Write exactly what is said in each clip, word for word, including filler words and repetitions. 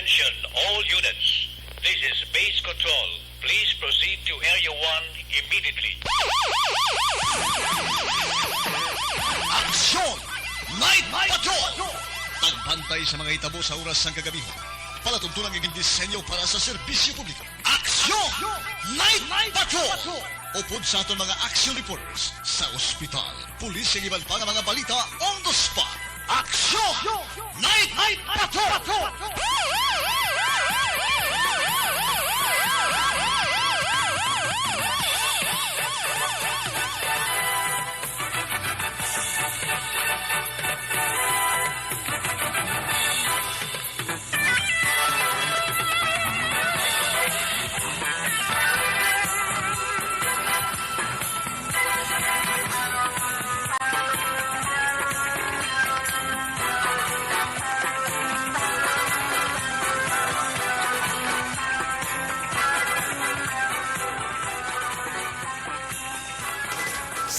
Attention all units. This is Base Control. Please proceed to Area one immediately. Aksyon! Night Patrol! Pagbantay sa mga hitabo sa oras sang kagabihon. Palatuntunan nga gindisenyo para sa serbisyo publiko. Aksyon! Night Patrol! Upod sa aton mga action reporters sa ospital, pulis, kag iban pa nga mga balita on the spot. Aksyon! Night Patrol!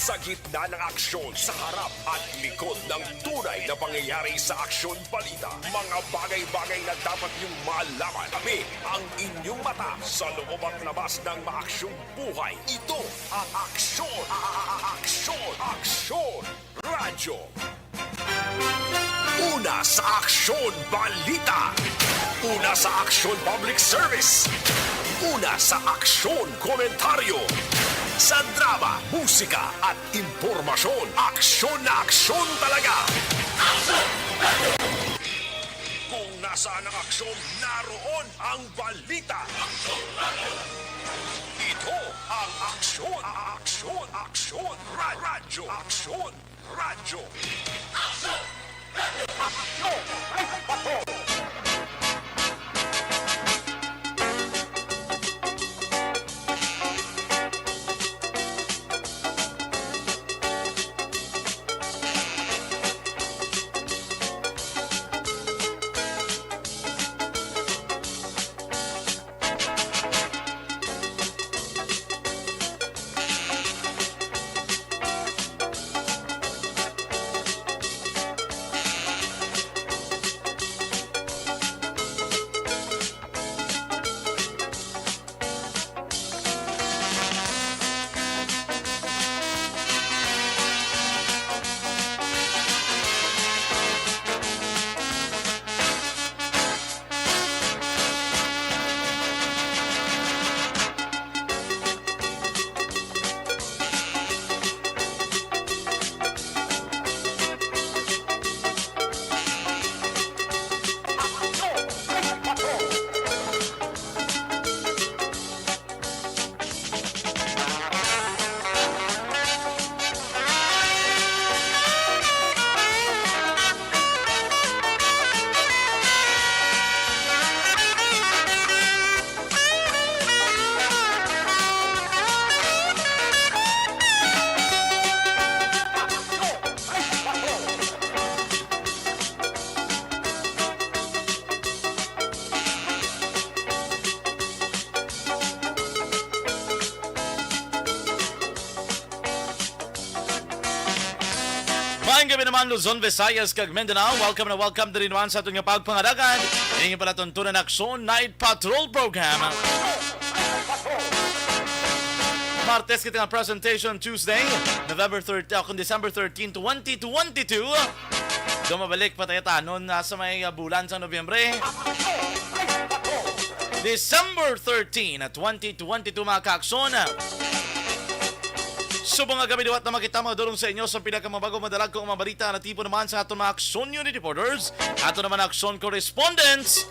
Sa gitna ng aksyon, sa harap at likod ng tunay na pangyayari sa Aksyon Balita, mga bagay-bagay na dapat niyong malaman. Kami ang inyong mata sa loob at labas ng maaksyong buhay. Ito ang Aksyon, Aksyon, Aksyon Radyo. Una sa Aksyon Balita. Una sa Aksyon Public Service. Una sa Aksyon Komentaryo. Sa drama, musika at impormasyon, aksyon na aksyon talaga. Kung nasaan ang aksyon, naroon ang balita. Ito ang Aksyon, Aksyon, Aksyon, Ra- Radyo, Aksyon Radyo. Aksyon! Radyo! Aksyon! Radyo! Maayong gabi naman, Luzon, Visayas, kag Mindanao. Welcome na welcome diri naman sa aton nga pagpangadagan. Ining palatuntunan, Aksyon Night Patrol Program. Martes kita nga presentation, Tuesday, November thirty, ah, kung December thirteen, twenty twenty-two. Dumabalik pa tayo tanon na sa may, ah, bulan sa Nobyembre. December thirteen, twenty twenty-two, mga kaaksyon. Subong nga kami liwat na makita, madulong sa inyo sa pinakamabag-o, madalagko nga mga balita, natipon naman sa aton mga Aksyon Unit Reporters, aton naman Aksyon Correspondents.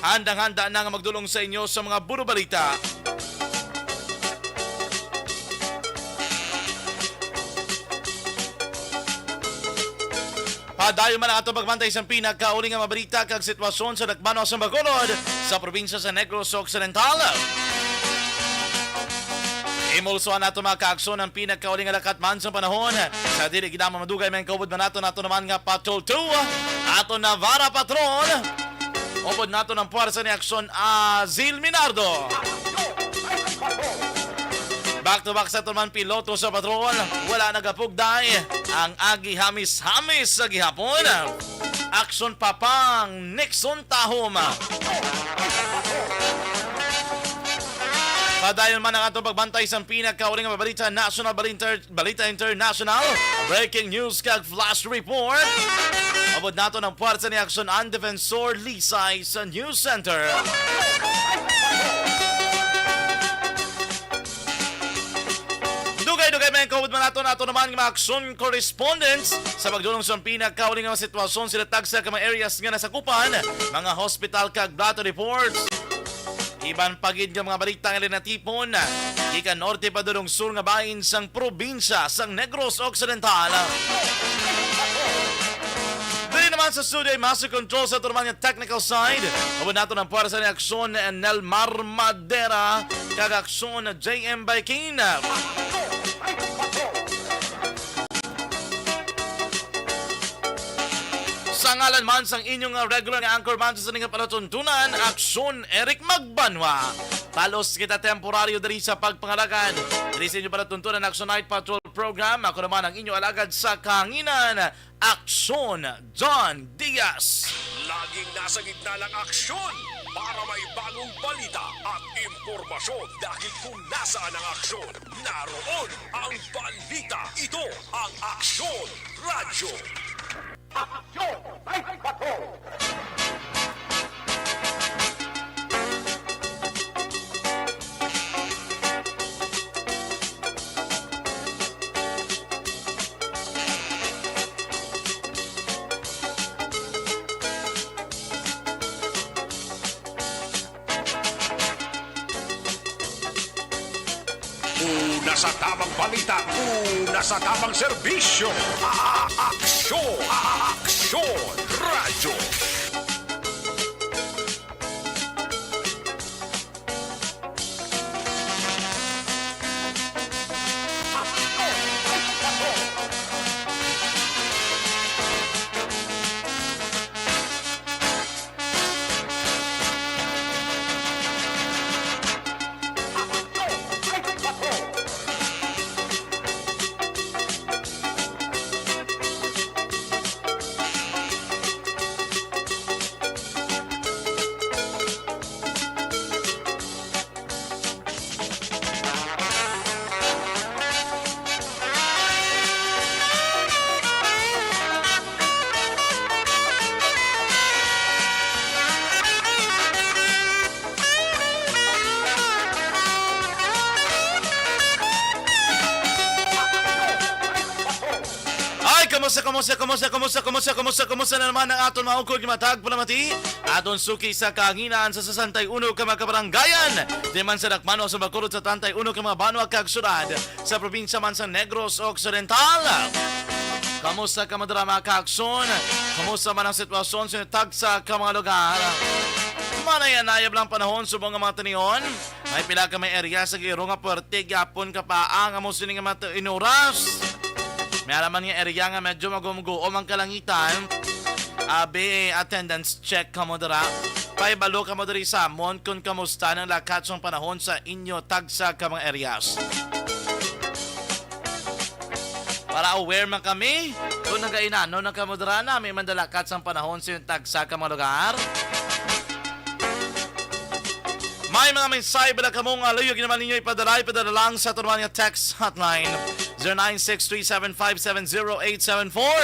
Handang-handa na nga magdulong sa inyo sa mga buro balita. Padayon man ang aton pagbantay sa pinakauli nga mga balita kag sitwasyon sa dakbanan sa Bacolod, sa probinsya sa Negros Occidental. Imulsohan nato, mga kaaksyon, ang pinakauli nga lakat man sa panahon. Sa dili gid lamang madugay, may kaupod man nato, nato naman nga Patrol two, ato Navarra Patrol. Upod nato ang puwersa ni Aksyon Azil Minardo. Back to back sa aton man piloto sa patrol, wala nagapugday ang agi hamis-hamis sa gihapon. Aksyon Papang Nixon Tahom. Padayon man ang atong pagbantay sa pinakauling nga balita, national balita, balita international, breaking news kag flash report. Abot nato ng puwersa ni Aksyon ang Defensor Lisay sa News Center. Dugay-dugay may kaupod man naton, ato naman nga mga aksyon correspondents sa pagdulong sa pinakauling nga sitwasyon sila tagsa ka mga areas nga nasakupan, mga hospital kag blotter reports. Iban pa gid nga mga balita nga linatipon gikan norte padulong sur nga bahin sang probinsya sang Negros Occidental. Diri naman sa studio ay master control sa turman nga technical side. Abot nato ng puwersa ni aksyon ni Nelmar Madera kag aksyon J M Baikin. Sa ngalan man sang inyong regular nga anchorman sa sining palatuntunan, Aksyon Eric Magbanwa. Talos kita temporaryo diri sa pagpangalagad diri sa inyong palatuntunan, Aksyon Night Patrol Program. Ako naman ang inyo alagad sa kahanginan, Aksyon John Diaz. Laging nasa gitna ng aksyon para may bagong balita at impormasyon. Dahil kung nasaan ang aksyon, naroon ang balita. Ito ang Aksyon Radyo. Aksyon Night Patrol. Una sa tamang balita, una sa tamang serbisyo. A-, a-, aksyon, a-, a-, aksyon, radyo. Ay, kamusta, kamusta, kamusta, kamusta, kamusta, kamusta, kamusta na naman ang aton maukod nga matag palamati? Aton suki sa kahanginan sa sesenta y uno ka mga kabaranggayan. Di man sa dakmano sa Bacolod, sa treinta y uno ka mga banwa kag syudad, sa probinsya man sa Negros Occidental. Kamusta ka madara, mga kaaksyon? Kamusta man ang sitwasyon sa tagsa ka mga lugar? Manayab-nayab lang panahon subong nga mga tinion. May pila ka may area sa Giro nga puwerte gyapon ka pa ang amo sini nga mga inuras. May ara man nga area nga medyo magumguom ang kalangitan. Abi, attendance check kamo dira. Pahibalo kamo diri sa amon kung kamusta ang lakat sang panahon sa inyo tagsa ka mga areas. Para aware man kami kung nagainano na kamo dira, nami man dalakat sang panahon sa inyong tagsa ka mga lugar. May mga mensahe bala kamo nga luyag naman ninyo ipadala, ipadala lang sa aton nga text hotline, zero nine six three seven five seven zero eight seven four.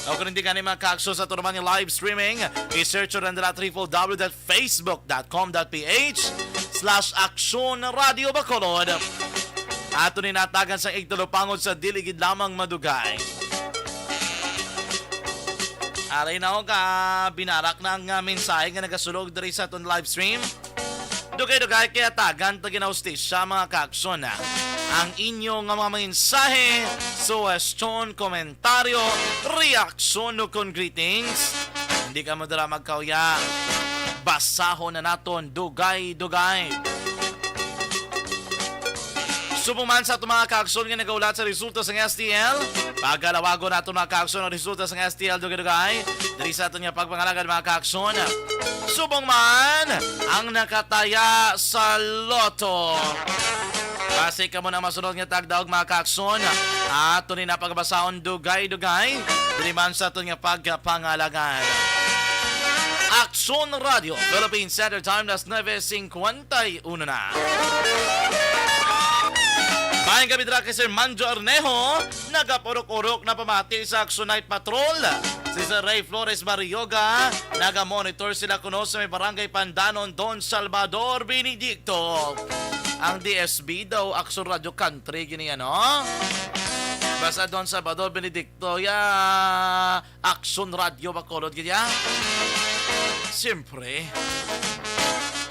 O kung hindi gani mga kaaksyon sa aton nga live streaming, i-search nyo lang dala triple w dot facebook dot com dot ph slash aksyon radio bacolod. Ato ni natagan sa igtalupangod sa dili gid lamang madugay. Aray na ka, binarak na ang, ah, mensahe nga nagasulog diri sa aton live stream. Dugay-dugay kaya tagan ta ginahustisya, mga kaaksyon, ah, ang inyo nga mga mensahe, suwestyon, komentaryo, reaksyon, o kon greetings. Hindi kamo dira magkauya. Basahon na naton dugay-dugay. Subong man sa aton mga kaaksyon nga nagahulat sa resulta sang S T L, pagalawagon naton mga kaaksyon ang resulta sang S T L dugay-dugay diri sa aton nga pagpangalagad, mga kaaksyon. Subong man ang nakataya sa lotto. Basi kamo na masunod nga tagdaog, mga kaaksyon, ato ni napagabasahon dugay-dugay. Diri man sa aton nga pagpangalangan. Aksyon Radio, Philippine Standard Time, las nuebe cincuenta y uno na. Maayong gabi dira kay Sir Manjo Arnejo, nagapurok-urok na pamati sa Aksyon Night Patrol. Si Sir Ray Flores Barrioga, naga-monitor sila kuno sa may barangay Pandanon, Don Salvador Benedicto. Ang D S B daw, Aksyon Radio Country, gini ano? Basta Don Salvador Benedicto, ya Aksyon Radio, bakulod gid ya. Siyempre.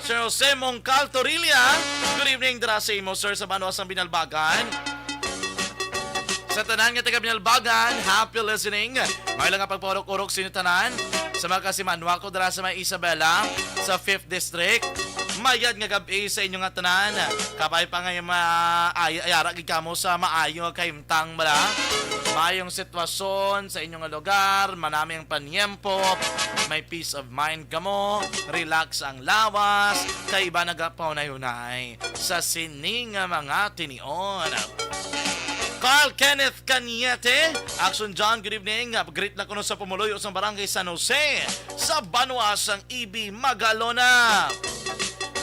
Sir Jose Mongcal Torilla, good evening dira sa imo, sir, sa banwa sang Binalbagan. Sa tanan nga taga Binalbagan, happy listening. May lang nga pagpaurok-urok sa inyo tanan. Sa mga kasimanwa ko dira sa may Isabela, sa fifth District. Mayad nga gab-i sa inyo nga tanan. Kabay pa nga ma-, ay-, ayara gid kamo sa maayo nga kahimtang bala. Maayong sitwasyon sa inyo nga lugar, manami ang panyempo, may peace of mind kamo, relax ang lawas, kay iba nagapahunay-hunay sa sini nga mga tinion. Carl Kenneth Cañete, Action John, good evening. Greet na kuno sa pumuluyo sang Barangay San Jose, sa banwa sang E B Magalona.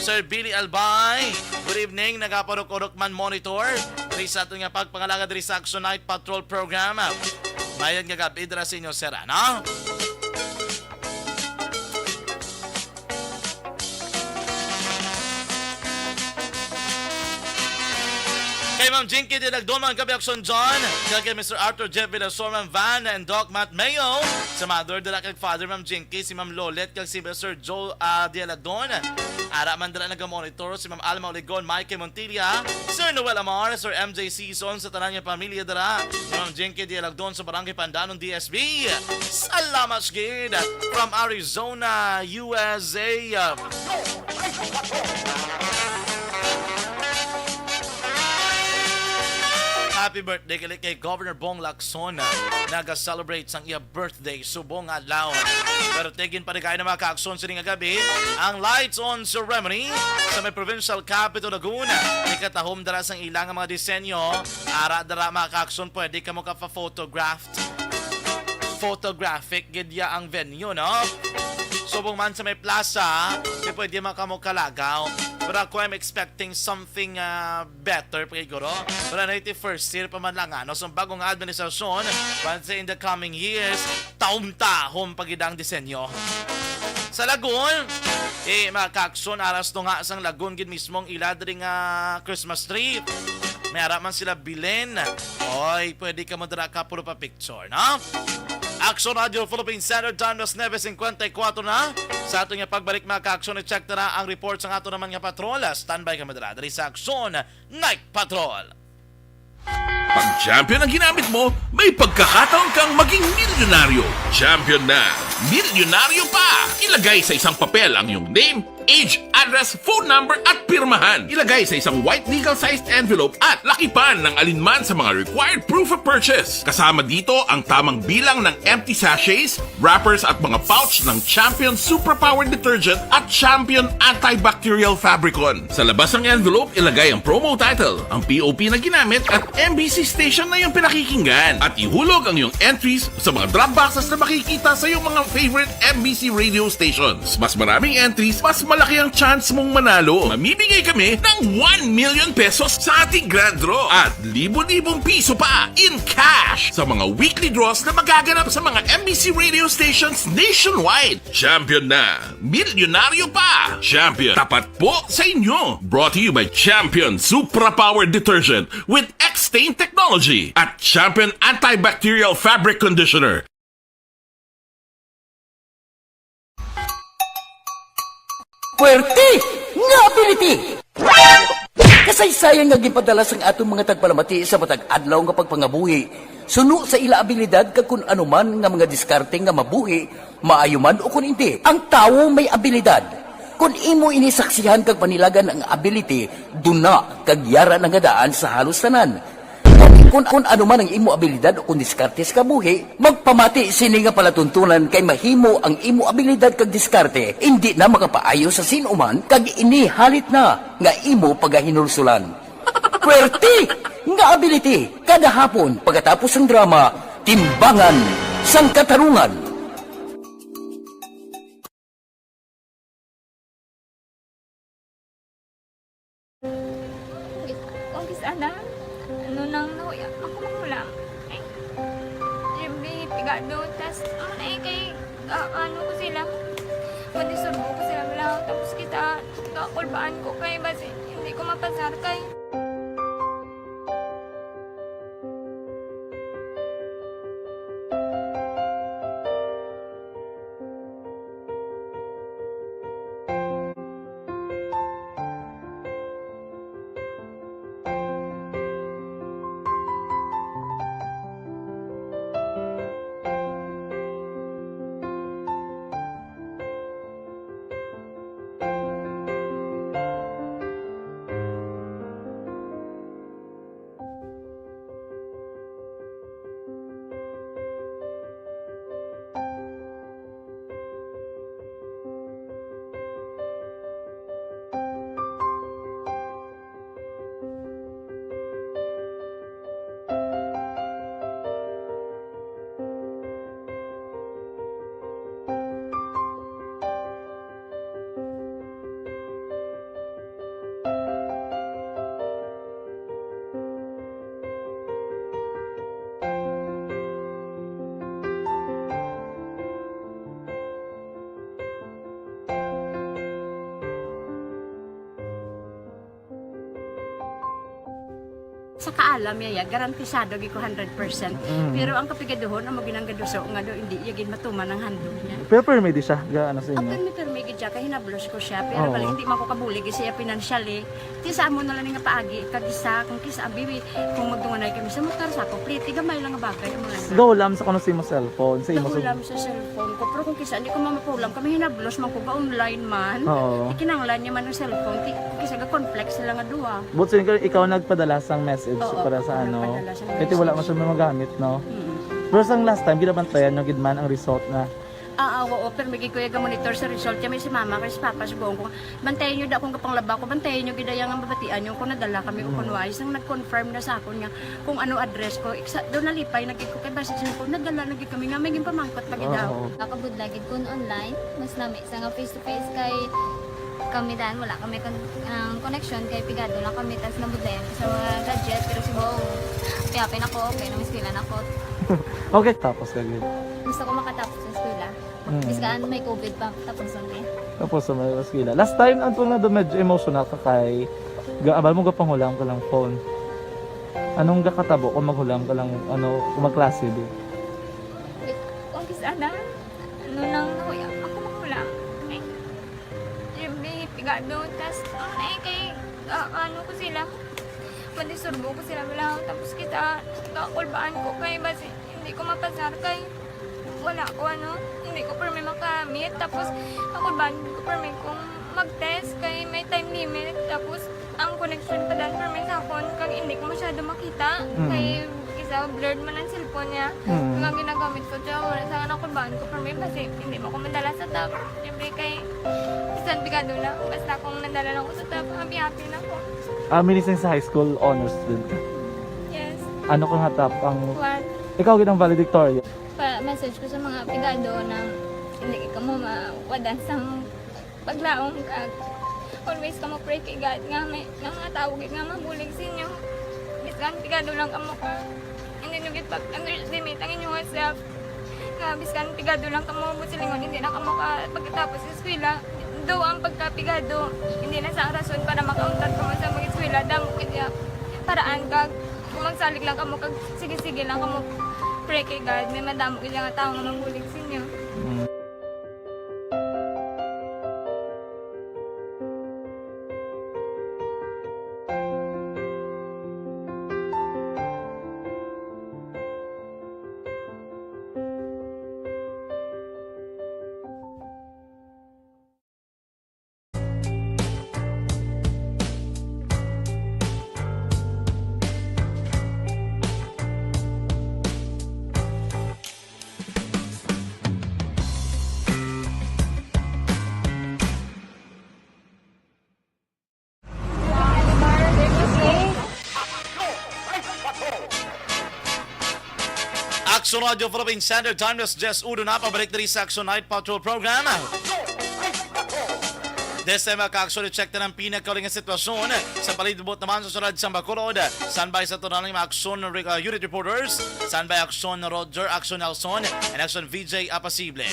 Sir Billy Albay, good evening. Nagaparok-urok man monitor diri sa aton nga pagpangalagad diri sa Action Night Patrol Program. Mayad nga gab-i dira sa inyo, sir, ano? Kay Ma'am Jinky Dilagdon, mga gabi, Action John. Kag kay Mister Arthur Jeff Villasorman Van and Doc Matt Mayo. Sa mother dira kag father, Ma'am Jinky, si Ma'am Lolet, kag si Mister Joe, ah, Dialagdon. Ara man dira nagamonitor si Ma'am Alma Oligon, Mikey Montilla, Sir Noel Amar, Sir M J Season, sa tanan nga pamilya dira. Ma'am Jinky Dialagdon sa Barangay Pandanon, D S B. Salamat gid from Arizona, U S A. Happy birthday kay, kay Governor Bong Lacson, ah, naga-celebrate sang iya birthday subong adlaw. Pero tigin pa rin kayo na mga kaakson sini nga gabi ang lights on ceremony sa may provincial capital Laguna. Ikatahom dara sang ilang mga disenyo. Ara dara mga kaakson, pwede ka mo ka-photograph photographic gid ya ang venue, no? Subong man sa may plaza, di pwede man kamo kalagaw. Pero ako, I'm expecting something, ah, better pa gid, guro. Pero ninety-first year pa man lang, ano? So, bagong administrasyon, but in the coming years, tahom-tahom pa gid ang disenyo. Sa Lagun, eh, mga kaakson, aras to nga sang Lagun gid mismo ang ila diri nga Christmas tree. May ara man sila bilin. Oy, pwede ka mo dira ka puro pa picture, no? Action Radio Philippine Standard Time, las nuebe cincuenta y cuatro na. Sa aton nga pagbalik, mga ka-action, i-check na, na ang report sa ato naman nga patrol. Standby kami dira, diri sa Action Night Patrol. Pag champion ang ginamit mo, may pagkakataon kang maging milyonaryo. Champion na, milyonaryo pa! Ilagay sa isang papel ang iyong name, age, address, phone number, at pirmahan. Ilagay sa isang white legal-sized envelope at lakipan ng alinman sa mga required proof of purchase. Kasama dito ang tamang bilang ng empty sachets, wrappers, at mga pouch ng Champion Superpower Detergent at Champion Antibacterial Fabricon. Sa labas ng envelope, ilagay ang promo title, ang P O P na ginamit, at M B C station na iyong pinakikinggan. At ihulog ang iyong entries sa mga drop boxes na makikita sa iyong mga favorite M B C radio stations. Mas maraming entries, mas malaki ang chance mong manalo. Mamimigay kami ng one million pesos sa ating grand draw at libo-libong piso pa in cash sa mga weekly draws na magaganap sa mga M B C radio stations nationwide. Champion na! Milyonaryo pa! Champion, tapat po sa inyo! Brought to you by Champion Supra Power Detergent with X-Stain Technology at Champion Antibacterial Fabric Conditioner. Puwerte nga ability! Kasaysayan nga ginpadala sang aton mga tagpalamati sa matag adlaw nga pagpangabuhi, suno sa ila abilidad kag kun ano man nga mga diskarte nga mabuhi, maayo man o kun indi. Ang tawo may abilidad. Kun imo ini saksihan kag panilagan ang ability, duna kag yara na nga daan sa halos tanan. Kun, kun ano man ang imo abilidad o kun diskarte sa kabuhi, magpamati sini nga palatuntunan kay mahimo ang imo abilidad kag diskarte indi na makapaayo sa sin-o man kag ini halit na nga imo pagahinulsulan. Puwerte nga ability! Kada hapon, pagkatapos sang drama, Timbangan sang katarungan. Kung kis-a na, ano nang nahuya, ako mahulam. Ay, siyempre, pigado, tas, ano na eh, kay, ah, ano ko sila, madisturbo ko sila, wala, tapos kita, kakulbaan ko, kay basi, hindi ko mapasar, kay Sa kaalam niya, ya, garantisado gid ko hundred percent. Mm. Pero ang kapigaduhon, amo ginang gaduso nga do, hindi iya gid matuman ang handog niya. Pero permi di siya, ga, ano sa inyo? Permi, permi gid siya, kay hinablos ko siya. Pero Oo. Bali, hindi man ko kabulig siya financially. Ti sa amo na lang nga paagi, kag isa, kung kis-a, bibi, kung magdunganay kami sa motor, sa ako, pliti, gamay lang nga bagay, amo lang. Gahulam sa kuno sa imo cellphone, sa imo Gahulam sa cellphone ko, pero kung kis-a, hindi ko mamapulam, kami hinablos man ko ba online man. Oo. Ikinanglan niya man ang cellphone, ti, kis-a ga-conflict sila nga duha. But so, ikaw, ikaw nagpadala sang message Oo, para sa ako ano? Nagpadala sang Kasi wala message. Man siya magamit, no? Mm. Pero sang last time, ginabantayan nyo gid man ang result na Ah, ah, oo, pero may gid ko iya ga-monitor sa result. Kami si mama, kay si papa, sugoon ko, bantayan nyo da kung kapanglaba ko, bantayan nyo gid iya nga mabatian nyo kung nadala kami o Mm. kung wala. Isang nag-confirm na sa akon nga kung ano address ko. Iksa, daw nalipay na gid ko kay basi sa ko, nadala na gid kami nga may ginpamangkot pa gid daw. Oo. Nakabudlay gid kun online, mas lami sa nga face to face kay kami dan wala kami kon-, ang connection kay pigado lang kami tas nabudlayan ko sa mga gadget pero si Bong, piyapin ako, okay na, eskwela na ko. Okay, tapos ka gid. Gusto ko makatapos sa eskwela. Mm. Biskan may covid pa, tapos na eh. Tapos sa may eskwela. Last time, ang tunga do medyo emotional ka kay ga-, abal mo gapanghula ang kalang phone. Anong gakatabo kung maghulam ka lang, ano, kung magklase, di? Wait, kung kis-a na, ano nang nahuya, ako mahulam. Ay, siyempre, pigado, tas, ano na eh, kay, ah, ano ko sila, madisturbo ko sila, wala, tapos kita, kakulbaan ko, kay basi, hindi ko mapasar, kay wala ko, ano, hindi ko permi makamit, tapos, kakulbaan ko permi kung mag-test, kay may time limit, tapos, ang connection pa dan permi sa akon, kag hindi ko masyado makita. Mm. Kay isa, blurred man ang cellphone niya. Mm. Kag ang ginagamit ko, tsaka wala sa akin, ako baan ko permi, basi hindi mo ko madala sa top. Siyempre kay, bisan pigado na, basta kung nadala lang ko sa top, happy-happy na ko. Ah, minising sa high school, honors student ka? Yes. Ano ka nga top ang What? Ikaw gid ang valedictorian? Pa-message ko sa mga pigado na hindi ka mo mawadan sa paglaom, kag always kamo pray kay God nga may, nga mga tawo gid nga mabulig sa inyo. Bisan pigado lang kamo ka, hindi nyo gid pag-underestimate ang inyong self. Nga bisan pigado lang kamo, buot silingon, hindi na kamo ka pagkatapos sa eskwela. Daw ang pagkapigado, hindi na sa rason para makauntat kamo sa mag-eskwela. Damo gid ya paraan, kag kung magsalig lang kamo, kag sige-sige lang kamo pray kay God, may madamo gid nga tawo nga mabulig sa inyo. Mm. Sa Radyo Philippine Standard Time, alas diyes uno na, pabalik diri sa Action Night Patrol Program. This time, mga ka-aksyon, i-check na ang pinakauling nga sitwasyon sa palibot naman sa syudad sang Bacolod. Standby sa tunang mga aksyon, re-, uh, unit reporters. Standby aksyon Roger, aksyon Nelson, and aksyon V J Apasible.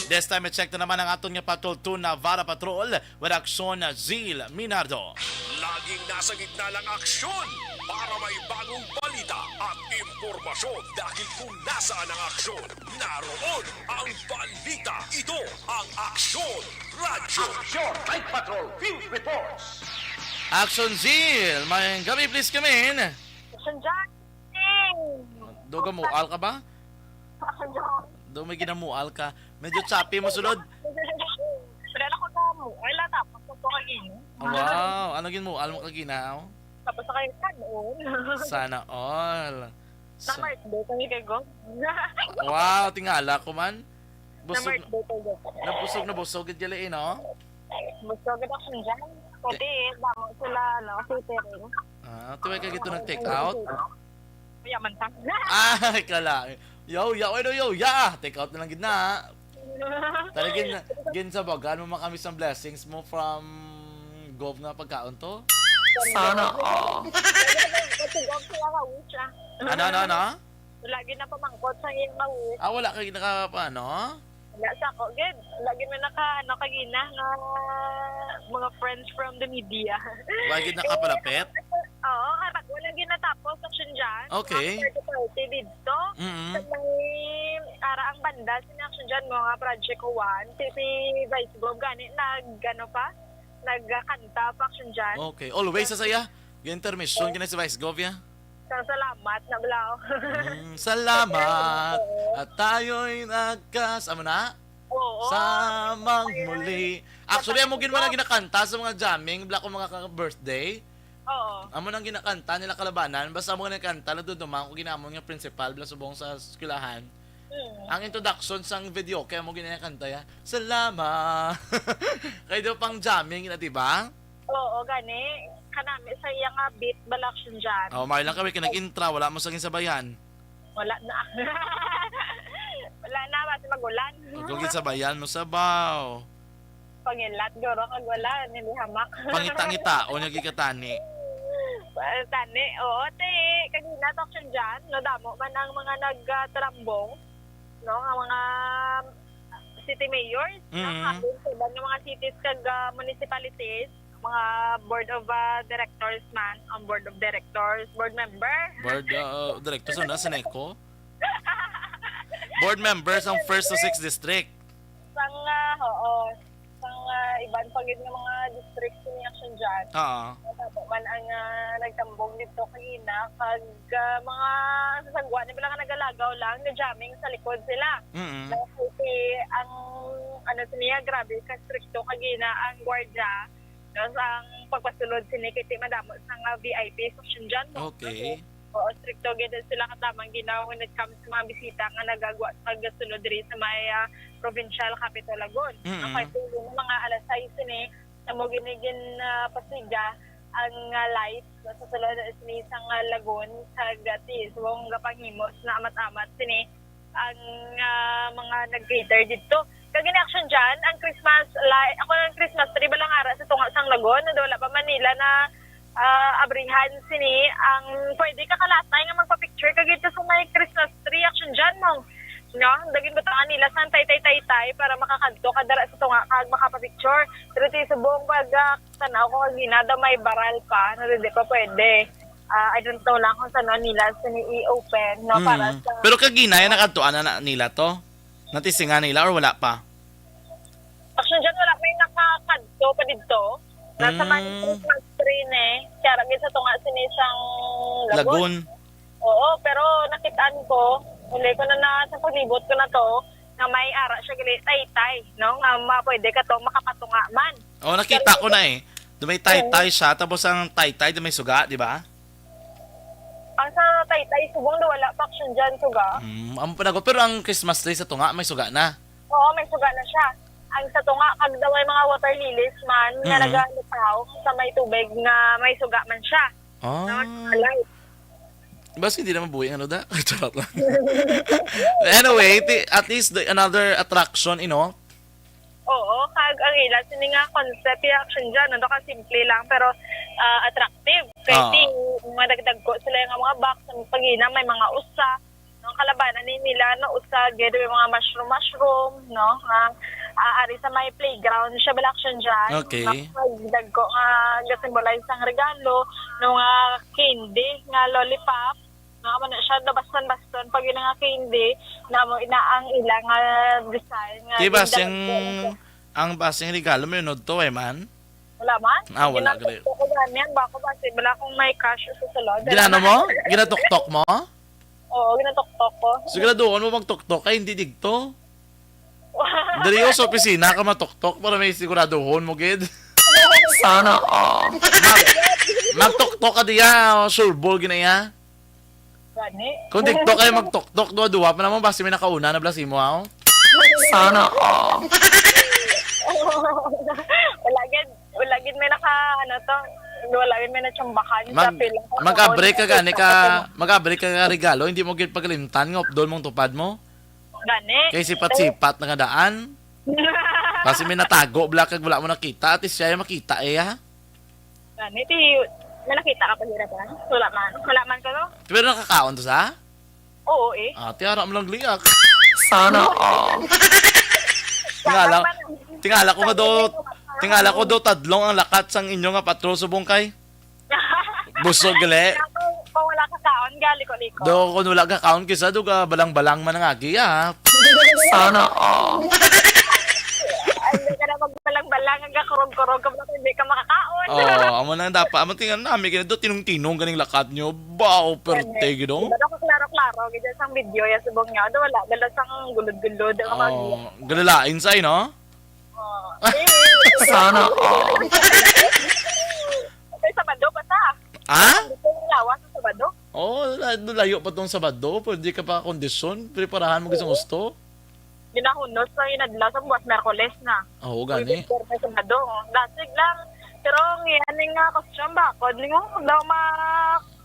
This time, i-check na naman ang aton nga patrol two, Navarra Patrol, with aksyon Zil Minardo. Laging nasa gitna ng aksyon para may bagong balita at impormasyon, dahil kung nasaan ang aksyon, naroon ang balita. Ito ang Aksyon Radyo. Action Night Patrol Field Reports. Action Zil, may gabi, please come in. Action Justin! Duga mo, al ka ba? Action John! Do may ginamual ka. Medyo choppy mo sulod. Wala na ko na mo. Wala, tapos ko kagina. Wow, ano ginamual mo kagina? Tapos sa kayo, sana all. Sana all. Sa birthday kami kay Gov. Wow, tingala ko man. Busog, na birthday kay Gov. Nabusog na busog gid gali, eh, no? Busog gid ako dyan. Pati, eh, damo sila, no? Catering. Ah, tuway ka gito nag-take out? Kaya man ta. Ah, kala. Yo, yo, ano, yo, ya. Take out na lang gid na. Talagang ginsabagan mo man kami sa blessings mo from Gov nga pagkaon to? Sana all. Kasi Gov sila ka wish, ah. Ano, ano, ano? Lagi na pamangkot sa iyang ka wish. Ah, wala ka naka, ano? Wala sa ako, gid. Lagi na naka, ano, kagina nga mga friends from the media. Wala gid nakapalapit? Oo, karag wala gid natapos, Action John. Okay. Ang thirty thirty dito. Mm-mm. Sa may, ara ang banda, sina Action John, mga Project One, si, si Vice Gov, gani, nag, ano pa, nagkanta pa, Action John. Okay. Always sa saya. Yung intermission, gina si Vice Gov, ya? Sa salamat na balaw. Mm, salamat. At tayo'y nagkas-, amo na? Oo. Samang muli. Actually, amo gid man ang ginakanta sa mga jamming, bala ko mga ka-birthday. Oo. Amo nang ginakanta nila kalabanan, basta amo nga nagkanta, nadudumang ko ginamon nga principal, bala subong sa eskwelahan. Mm. Ang introduction sang video, kaya mo ginakanta ya, "Salamat." Kaya daw pang jamming na, di ba? Oo, gani. Kanami sa iya nga beat, bala, Action John. Oh, may lang kami, kay nag-intra, wala mo sa ginsabayan. Wala na. Wala na, basi magulan. Kung ginsabayan mo, sabaw. Pangilat, guro, kag wala, nilihamak. Pangita-ngita, o niya gikatani. Tani, oo, te. Kagina, Action John, no, damo man ang mga nagtarambong, no, ang mga city mayors, no, mm, halin sa iban nga mga cities kag, ah, municipalities, mga board of, ah, directors man, ang board of directors, board member. Board, ah, directors, ano, sa neco? Board members ang first to sixth district. Sang, ah, oo. Sang, ah, iban pa gid nga mga district ni Action John. Oo. Natabo man ang, ah, nagtambong dito kagina, kag, ah, mga sasagwa ni bala nga nagalagaw lang, na-jamming sa likod sila. Mm-mm. Dahil si, ang, ano, sa niya, grabe ka strikto kagina ang gwardya. Tapos ang pagpasulod sini kay ti madamo sa nga V I P section dyan, no? Okay. Oo, strikto gid sila katamang ginaw when it comes sa mga bisita nga nagagwa sa pagsulod diri sa may, ah, provincial capital Lagun. Mm-mm. Ang pagtulo ng mga alas sais sini, na mo gini gin, ah, pasiga ang, ah, lights sa sulod sini sa nga Lagun sa gati. So, ang gapanghimos na amat-amat sini ang, ah, mga nag-cater didto. Kag in action dyan, ang Christmas light, ako ang Christmas tree, balang ara sa tunga sang Lagun, na wala pa man nila na, ah, abrihan sini ang pwede ka kalatay nga magpa-picture ka dito sa may Christmas tree, action dyan mo. No? Dagin butangan nila sa taytay-taytay para makakadto ka dara sa tunga kag makapa-picture. Pero ti subong pag, ah, tanaw ko kag ginada may baral pa, na hindi pa pwede. Ah, I don't know lang kung saan nila sini i-open, no, para, mm, sa... Pero kagina, yan, nakadtuan na, na nila to? Natisingan nila or wala pa? Actually, dyan wala may nakakadto pa dito. Nasa, mm, may Christmas tree ni. Kaya ra gid sa tunga sini sang Lagun. Lagun. Oo, pero nakitaan ko, hindi ko na, na sa palibot ko na to, nga may ara siya gali taytay, no? Nga ma-, pwede ka to makapatunga man. Oh, nakita ko na eh. Do may taytay siya, tapos ang taytay do may suga, di ba? Ang sa taytay, subong do wala pa action dyan, suga. Hmm, ang panago, pero ang Christmas tree sa tunga, may suga na. Oo, may suga na siya. Ang sa tunga, kag daw may mga water lilies man nga, mm, nagalutaw sa may tubig nga may suga man siya. Ah. Nga light. Basta hindi na mabuhi ang ano da. Charot lang. Anyway, ti, at least the, another attraction, you know? Oo, kag ang ila sini nga concept, yung action dyan, ano, ka simple lang, pero ah, attractive. Kay Ah. ti, madagdag ko sila nga mga box, ang pagina, may mga usa. Ang kalabanan ni nila, no, usa, gid, may mga mushroom, mushroom, no, nga ah, ari sa may playground siya, bala action dyan. Okay. Mas dagko nga ga-symbolize ang regalo, no, nga candy, nga lollipop, no, amo na siya, do baston-baston, pag yun nga candy, na mo ina ang ila nga design, nga Di ba, gindagko sing, siya. Ang basing regalo mo yun, to, eh, man? Wala man. Ah, wala, gali. Ginatuktok ko gani yan, bako basi, wala akong may cash sa sulod. Ginano mo? Ginatuktok mo? Oo, ginatuktok ko. Siguraduhon mo magtuktok kay hindi digto. Diri o sa opisina ka matuktok para may siguraduhon mo, gid. Sana all. Mag, magtuktok ka diya, o, sure ball, ginaya. Gani. Kung digto kayo magtuktok, duwa-duwa pa naman, basi may nakauna na bala sa imo, aw? Sana all. Wala gid, wala gid may naka, ano to, wala gid may natsambakan sa Mag, pila. Mag-abri ka gani ka, mag-abri ka ka regalo, hindi mo gid paglimtan nga updol mong tupad mo. Gani. Kay sipat-sipat na nga daan. Kasi may natago, bala, kag wala mo nakita, at least siya yung makita, eh, ha? Gani, ti, may nakita ka pa dira ba? Wala man. Wala man ka, no? Pero nakakaon to sa? Oo, eh. Ah, tiara mo lang liak. Sana all. Tingala, tingala ko nga do, tingala ko do tadlong ang lakat sang inyo nga patrol subong kay. Busog gali. Kung, kung wala ka kaon, gali ko liko. Do, kung wala ka kaon, kisa do ka balang-balang man ang agi, ah. Sana all. Ay, hindi ka na magbalang-balang, ang kakurog-kurog ka, hindi ka makakaon. Oo, amo na dapat. Amo tingnan namin, kaya do, tinong-tinong ganing lakat nyo. Bao, perte, gid, oh. Diba, do, klaro-klaro, gid sang video, ya, subong niya. Do, wala, dala sang gulod-gulod, ang mga Oo, galalain sa, no? Oo. Sana all. Kay Sabado pa ta. Ha? Dito yung lawas sa Sabado. Oh, la-, layo pa tong Sabado. Pwede ka pa kondisyon. Preparahan mo gusto, gusto. Ginahunos sa inadlaw sa buwas Miyerkules na. Oo, gani. Pwede sa Sabado. Dasig lang. Pero ang yan nga costume ba? Kod lingo daw ma,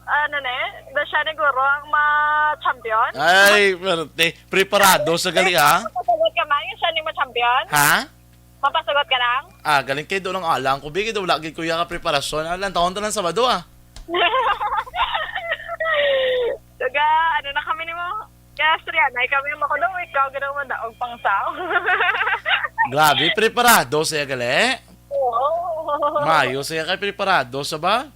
ano na eh? Da siya ni Guro ang ma-champion? Ay, perte. Preparado sa gali, ha? Mapasagot ka man, yung siya ni ma-champion? Ha? Mapasugot ka lang? Ah, galing kay do lang alang ko. Bigay do lagi kuya ka preparasyon. Alang taon to lang Sabado, ah. Taga, ano na kami ni mo? Kaya Srianay kami mo ko daw, ikaw gano'n mo daog pang sao. Grabe, preparado siya gali. Oo. Mayo siya kay preparado sa ba?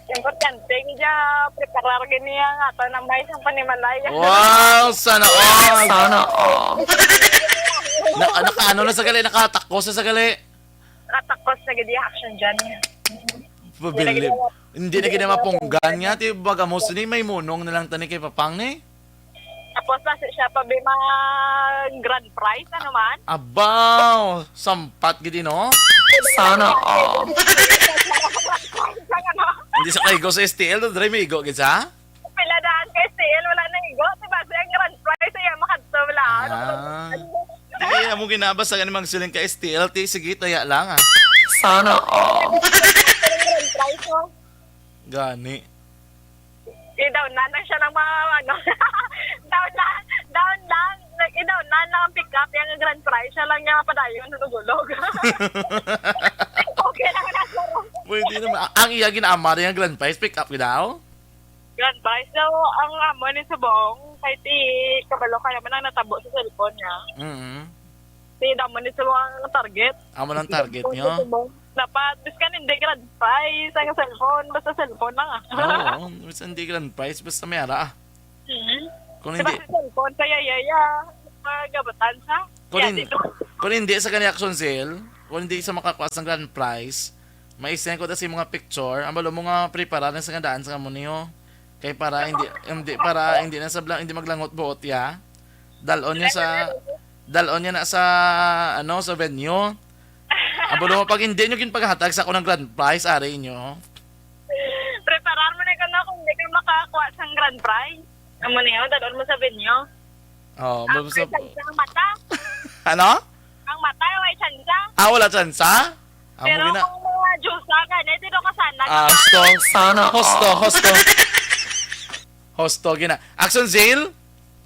Importante, niya preparar gini ang ato na may isang panimalay. Wow, sana all. Sana all. Na, naka, ano na sa gali? Nakatakos na sa gali? Nakatakos na gid yung action dyan. Pabilib. Hindi na gid na mapunggan nga. Ti baga mo sini, may munong na lang tani kay Papang ni. Tapos na siya pa, bi, mga grand prize, ano man? Abaw! Sampat gid, no? Sana all. Hindi sa kaigo sa S T L, do, dre, may igo gid sa? Pila daan ka S T L, wala na igo. Diba, siya ang grand prize, siya makadto, wala. Ah. Di, amo ginabas sa gani magsiling ka S T L, ti, sige, taya lang, ah. Sana all. Grand prize, oh. Gani. I-down na lang siya ng mga, ano. Down na, down lang. Nag-i-down na lang ang pick up, yung grand prize. Siya lang niya mapadayon, hulog-hulog. Okay lang na, sir. Pwede naman. A-, ang iya ginaamar yung grand prize, pick up daw? Grand prize daw, ang amo ni subong, kay ti, kabalo ka naman ang natabo sa cellphone niya. Mm. Ti, damo ni subong ang target. Amo lang target niyo? Dapat, biskan hindi grand prize ang cellphone. Basta cellphone lang, ah. Oo, basta hindi grand prize, basta may ara, ah. Hmm. Kung Diba hindi sa cellphone, kaya yaya, magabatan sa? Kung Kaya hin-, dito. Kung hindi sa kani action sale, kung hindi sa makakuha sa grand prize, maisend ko ta sa mga picture, ang balo mo nga prepara na sa nga daan sa kamo niyo. Kay para hindi, hindi, para hindi na sa blang, hindi maglangot buot ya. Dalon niya sa, dalon niya na sa, ano, sa venue. Ang balo mo, pag hindi niyo ginpaghatag sa akong grand prize, ari niyo. Preparar mo na ka na kung hindi ka makakuha sa grand prize. Amo niyo, dalon mo sa venue. Oh, Ang basta may chance ang mata. Ano? Ang mata, may chance. Ah, wala chance? Amo Pero gina- kung mga juice ka, ganit, dito ka sana. Ah, gusto. Sana Husto, all. Husto. Husto gina. Action, Zil?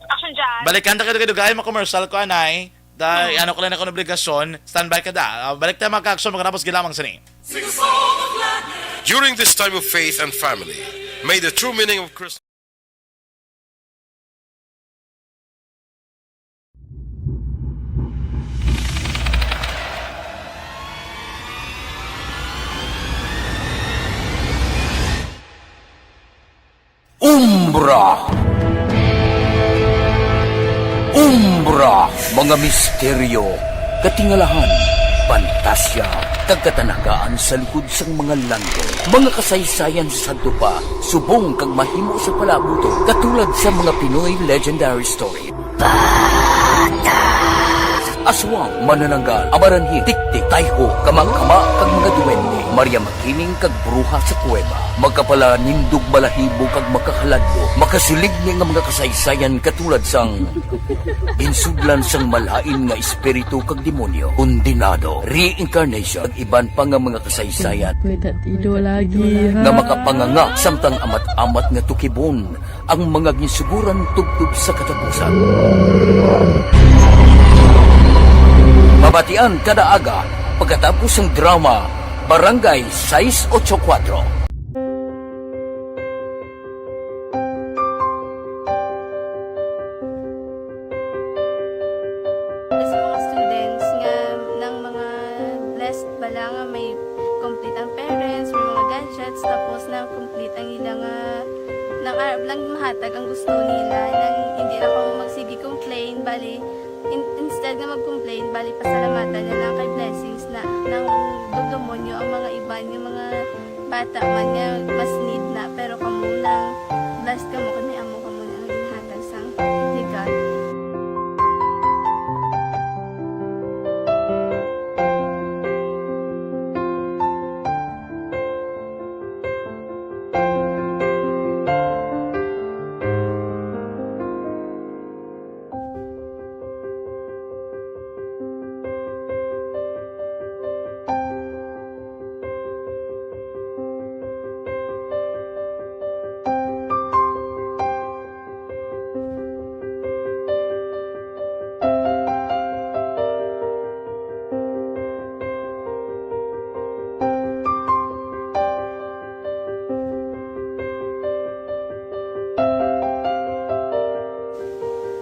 Action dyan. Balikan ta kayo, kayo, guys. Ma-commercial ko, anay. Da, ano ko lang akong obligasyon. Standby ka da. Ah, balik tayo, mga ka-action, magkatapos gilamang sini. During this time of faith and family, may the true meaning of Christmas Umbra. Umbra, mga misteryo, katingalahan, pantasya, kag katanagaan sa likod sang mga landong, mga kasaysayan sa sadto pa, subong kag mahimo sa palaabuton, katulad sa mga Pinoy legendary story. Aswang, manananggal, amaranhit, tiktik, tayho, kamakama, kag mga duwende, Maria Makiling, kag bruha sa kuweba, makapalanindog balahibo kag makahaladlo, makasiligni nga mga kasaysayan katulad sang ginsudlan sang malain nga espiritu kag demonyo, kondenado, reincarnation, kag iban pa nga mga kasaysayan Pwede ido lagi, ha? nga makapanganga samtang amat-amat nga tukibon ang mga ginsuguran tubtob sa katapusan. Mabatian kada aga pagkatapos sang drama Barangay sais ocho kuwatro. Sa mga students nga, nang mga blessed bala nga may complete ang parents, may mga gadgets, tapos na complete ang ila nga, nang arab lang mahatag ang gusto nila, nang hindi na kamo magsige complain, bali, in-, instead nga mag-complain, bali, pasalamatan na lang kay blessings na, nang dugdumon nyo ang mga iban, yung mga bata man nga mas need na, pero kamo lang, blessed kamo kay may amo kamo na nga ginhatag sang regalo.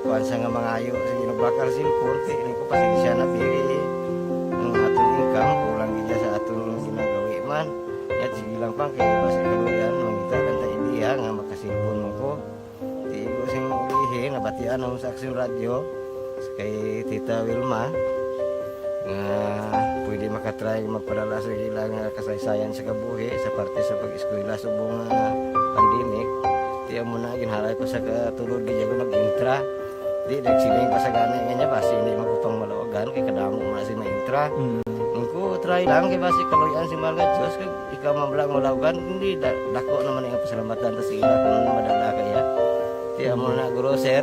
Kuwan sa nga mangayo, sige, nagbakal sa cellphone, kay ini ko pasensya na, pili ang aton income, kulang gid sa aton ginagawi man. Yat, sige lang pang, kay basi kaluyan, mangita lang ta idea nga makasilpon mo ko. Di ko sing ilihi, nabatian ako sa Action Radio, kay Tita Wilma, nga pwede makatry magpadala sa ila nga kasaysayan sa kabuhi sa parte sa pag-eskwela subong nga pandemic. Ti amo na, ginhalay ko sa katulod, di ako nag-intra. Di, nagsiling pa sa gani nga niya, basi hindi man ko pang malawagan, kay kadamo man si ma-intra. Mm. Ang ko, try lang, kay basi kaluyan si mahal nga Diyos, kag ikaw man lang malawagan, hindi, da-, dako naman ang pasalamatan ta sa ila kung madala kaya. Ti amo na, guro, sir,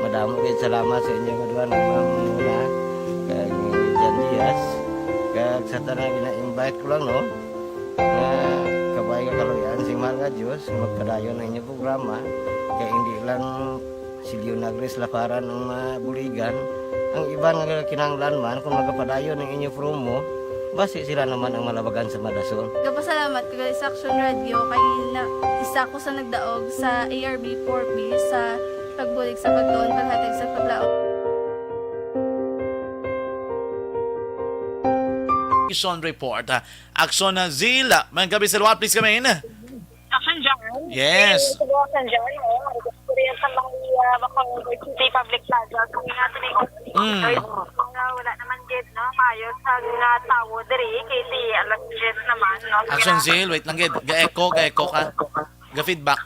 madamo gid salamat sa inyo nga duha, ni Ma'am Mona, kag ni Jan Diaz, kag sa tanan gina-invite ko lang, no, nga kabay nga kaluyan si mahal nga Diyos, magpadayon ang inyo programa, kay hindi lang si Leonagris Laparan ang mabuligan, ang iban nga kinahanglan man, kung magapadayon ang inyo promo, basi sila naman ang malabagan sa madason. Gapasalamat ko gali sa Action Radio kay na, isa ko sa nagdaog sa A R B four B sa pagbulig sa pagtuon, paghatag sa paglaom. Action Report. Action, ah, Zila. May gabi sa luwa, please come in. Action, John. Yes. Action, John. Oh, gusto ko rin sa mga, ah, Bacolod City Public Plaza. Kami nga, tini-, Mm. Wala, wala naman gid, no? Maayo sa nga tawo diri, kay ti alas diyes naman, no? Action, Zil. Wait lang gid. Ga-echo, ga-echo ka. Ga-feedback.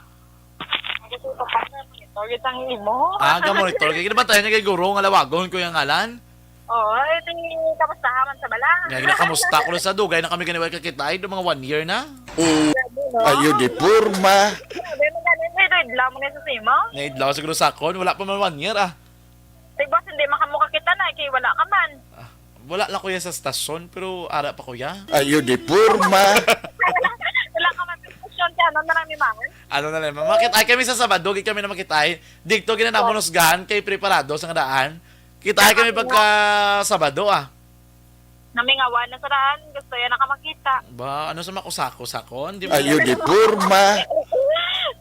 Monitor gid ang imo. Ah, ga-monitor. Kaya ginabantayan niya kay guro nga lawagon ko yung ngalan. Oo, eh, di, kamusta ka man sa bala? Nga, gina, kamusta ko sa dugay na kami ganiway kakita, ay, do mga one year na. Mm. Grabe, no? Ayo, di porma. Grabe, man gani, may idlaw mo na sa simo? May idlaw siguro sa akon, wala pa man one year, ah. Di ba, hindi man kamo kakita na, kay wala ka man. Ah, wala lang, kuya, sa stasyon, pero ara pa, kuya. Ayo, di porma. Wala ka man sa stasyon, kaya ano na lang ni Mangan? Ano na lang, makitaay kami sa Sabado, gid kami na makitaay. Dito, gina-, namunusgan kay preparado sa nga daan. Kitaay kami pagka Sabado, ah. Namingawan na sa daan, gusto yan nakamakita. Ba, ano sa makusakos ako? Hindi mo Ayo, di porma.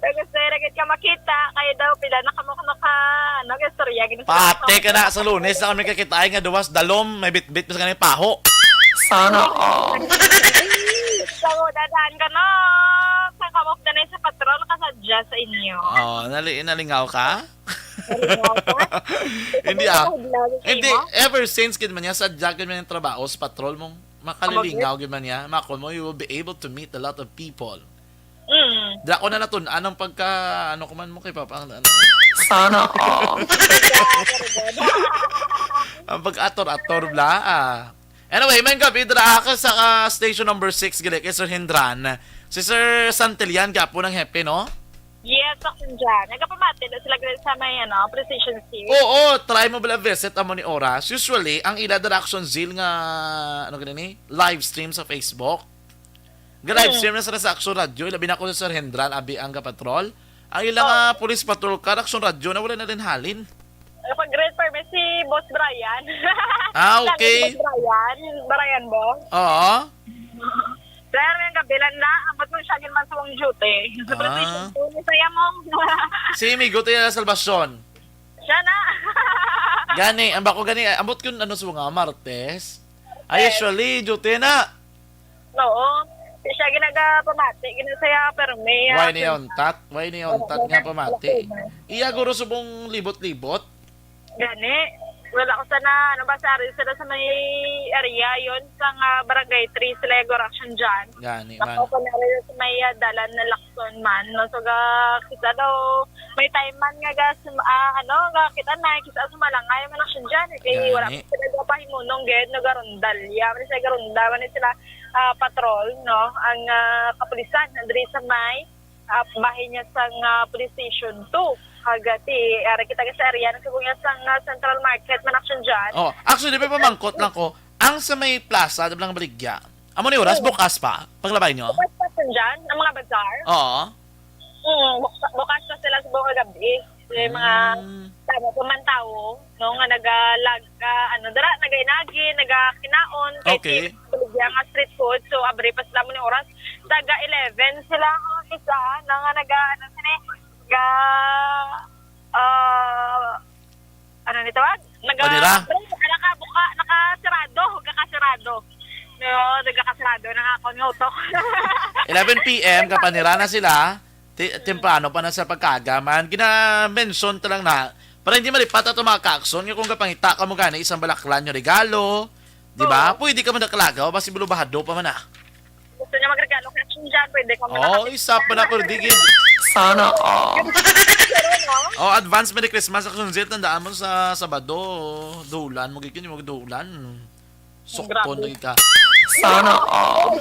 Gusto yan agad ka makita, kaya daw pila na kamo ka naka, ano, istorya, ginasabi Pati ko. Ka na, sa Lunes na kami kakitaan nga duwas, dalom, may bitbit, mas ganun, paho. Sana all. So, dadaan ka, no? Sa kamop na sa patrol, kasadya sa inyo. Oh, nali nalingaw ka? Nalingaw ka? Hindi, ah. Sa mga Hindi, imo? Ever since, gid man niya, sadya gid man yung trabaho sa patrol mong makalilingaw, gid man niya. Makon mo, you will be able to meet a lot of people. Mm. Dira ko na natun-an ang pagka, ano ko man mo kay Papa, ang ano. Sana all. Ang pag-ator-ator bla, ah. Anyway, may gabi, dira ka sa, ah, station number six, gali kay Sir Hendran. Si Sir Santillan, gapo ng hepe, no? Yes, ako dyan. Nagapamati na sila gali sa may, ano, Precision Series. Oo, try mo bala visit amo ni oras. Usually, ang ila dira Action Zeal nga, ano gani ni? Live stream sa Facebook. Ga-live Mm. stream na sila sa Action Radio. Ilabi na ko sa Sir Hendran, abi ang ga-patrol. Ang ilang, Oh. ah, police patrol car, Action Radio, na wala na rin halin. Ano pa, great permit si Boss Brian. Ah, okay. Boss Brian. Brian, boss. Oo. Pero yung gabi lang na, ang ba't mo siya ginawa sa duty? Sa Ah. Precision two, ni Saya Mong. Si Migo, Tia Salvacion. Siya na. Gani, ang bako gani, ambot kun ano sa mga Martes. Ay, Yes. Usually, duty na. Oo. Di siya ginagapamati, ginasaya, pero may, ah, Why niya untat? Why niya untat Oo, nga wala, pamati? Wala, wala. Iya guro subong libot-libot? Gani. Wala ko sana, ano ba, sa area sila sa may area yon sa nga barangay three sila yung action dyan. Gani, man. Ako ko na rin sa may, ah, dalan na Lacson man. No? So, ga, kita daw, may time man nga gas, ah, ano, ga, kita na, kita sa malangay, man action dyan. Eh, kaya wala Gani. ko sila ga pahimunong gid, no, garundal. Ya, man sila garundal, man sila, ah, patrol, no, ang, ah, kapulisan, nandri sa may, ah, bahin niya sa, ah, police station two. Kag, ah, ti, ara kita ka sa area, nagsubo niya sa, ah, Central Market, man action dyan. Oh, actually, may pamangkot lang ko. Ang sa may plaza, sa Blang Baligya, amo ni oras, Oo. bukas pa, paglabay nyo? Bukas pa sa dyan, ang mga bazaar. Oo. Mm, bukas, bukas pa sila sa buong gabi. Yung mga Mm. tama, pamantawo, no, nga nagalag-, ah, ano, dara, nagainagi, nagakinaon, kay Okay. si-, baligya nga street food, so, abri pa sila mo ni oras. Taga eleven sila, ang isa, na nga naga, ano, sini, ga, ah, ano ni tawag? Naga, Panira? Nakabuka, nakasirado, nagakasirado. No, nagakasirado na nga ako ng utok. Eleven P M, kapanira na sila. Ti-, temprano pa na sa pagkaga man. Gina-mention ta lang na, para hindi malipat ato mga ka-action, nga kung kapangita ka mo gani, isang balaklan yung regalo, di ba? Oo. Pwede ka man nakalagaw, basi bulubahado pa man ah. Gusto niya magregalo ka action dyan, pwede ka Oo, manakapit. Isa pa na, pero di gid. Sana all. Pero, no? Oh, advance Merry Christmas, Action Zil. Tandaan mo sa Sabado, dulan mo gid yun, yung magdulan. Sukton Grabe. lagi ka. Sana all.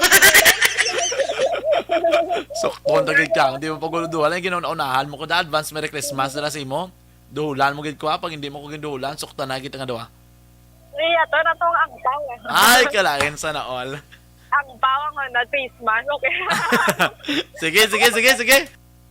Sukton lagi ka. Hindi mo paguluduhan. Ay, ginauna-unahan mo ko na advance Merry Christmas na sa imo. Duhulan mo gid ko, ha. Pag hindi mo ko ginduhulan, suktan na kita nga duha. Iya, to na tong agpaw, eh. Ay, kalain, sana all. Agpaw ang, ano, face mask. Okay. Sige, sige, sige, sige.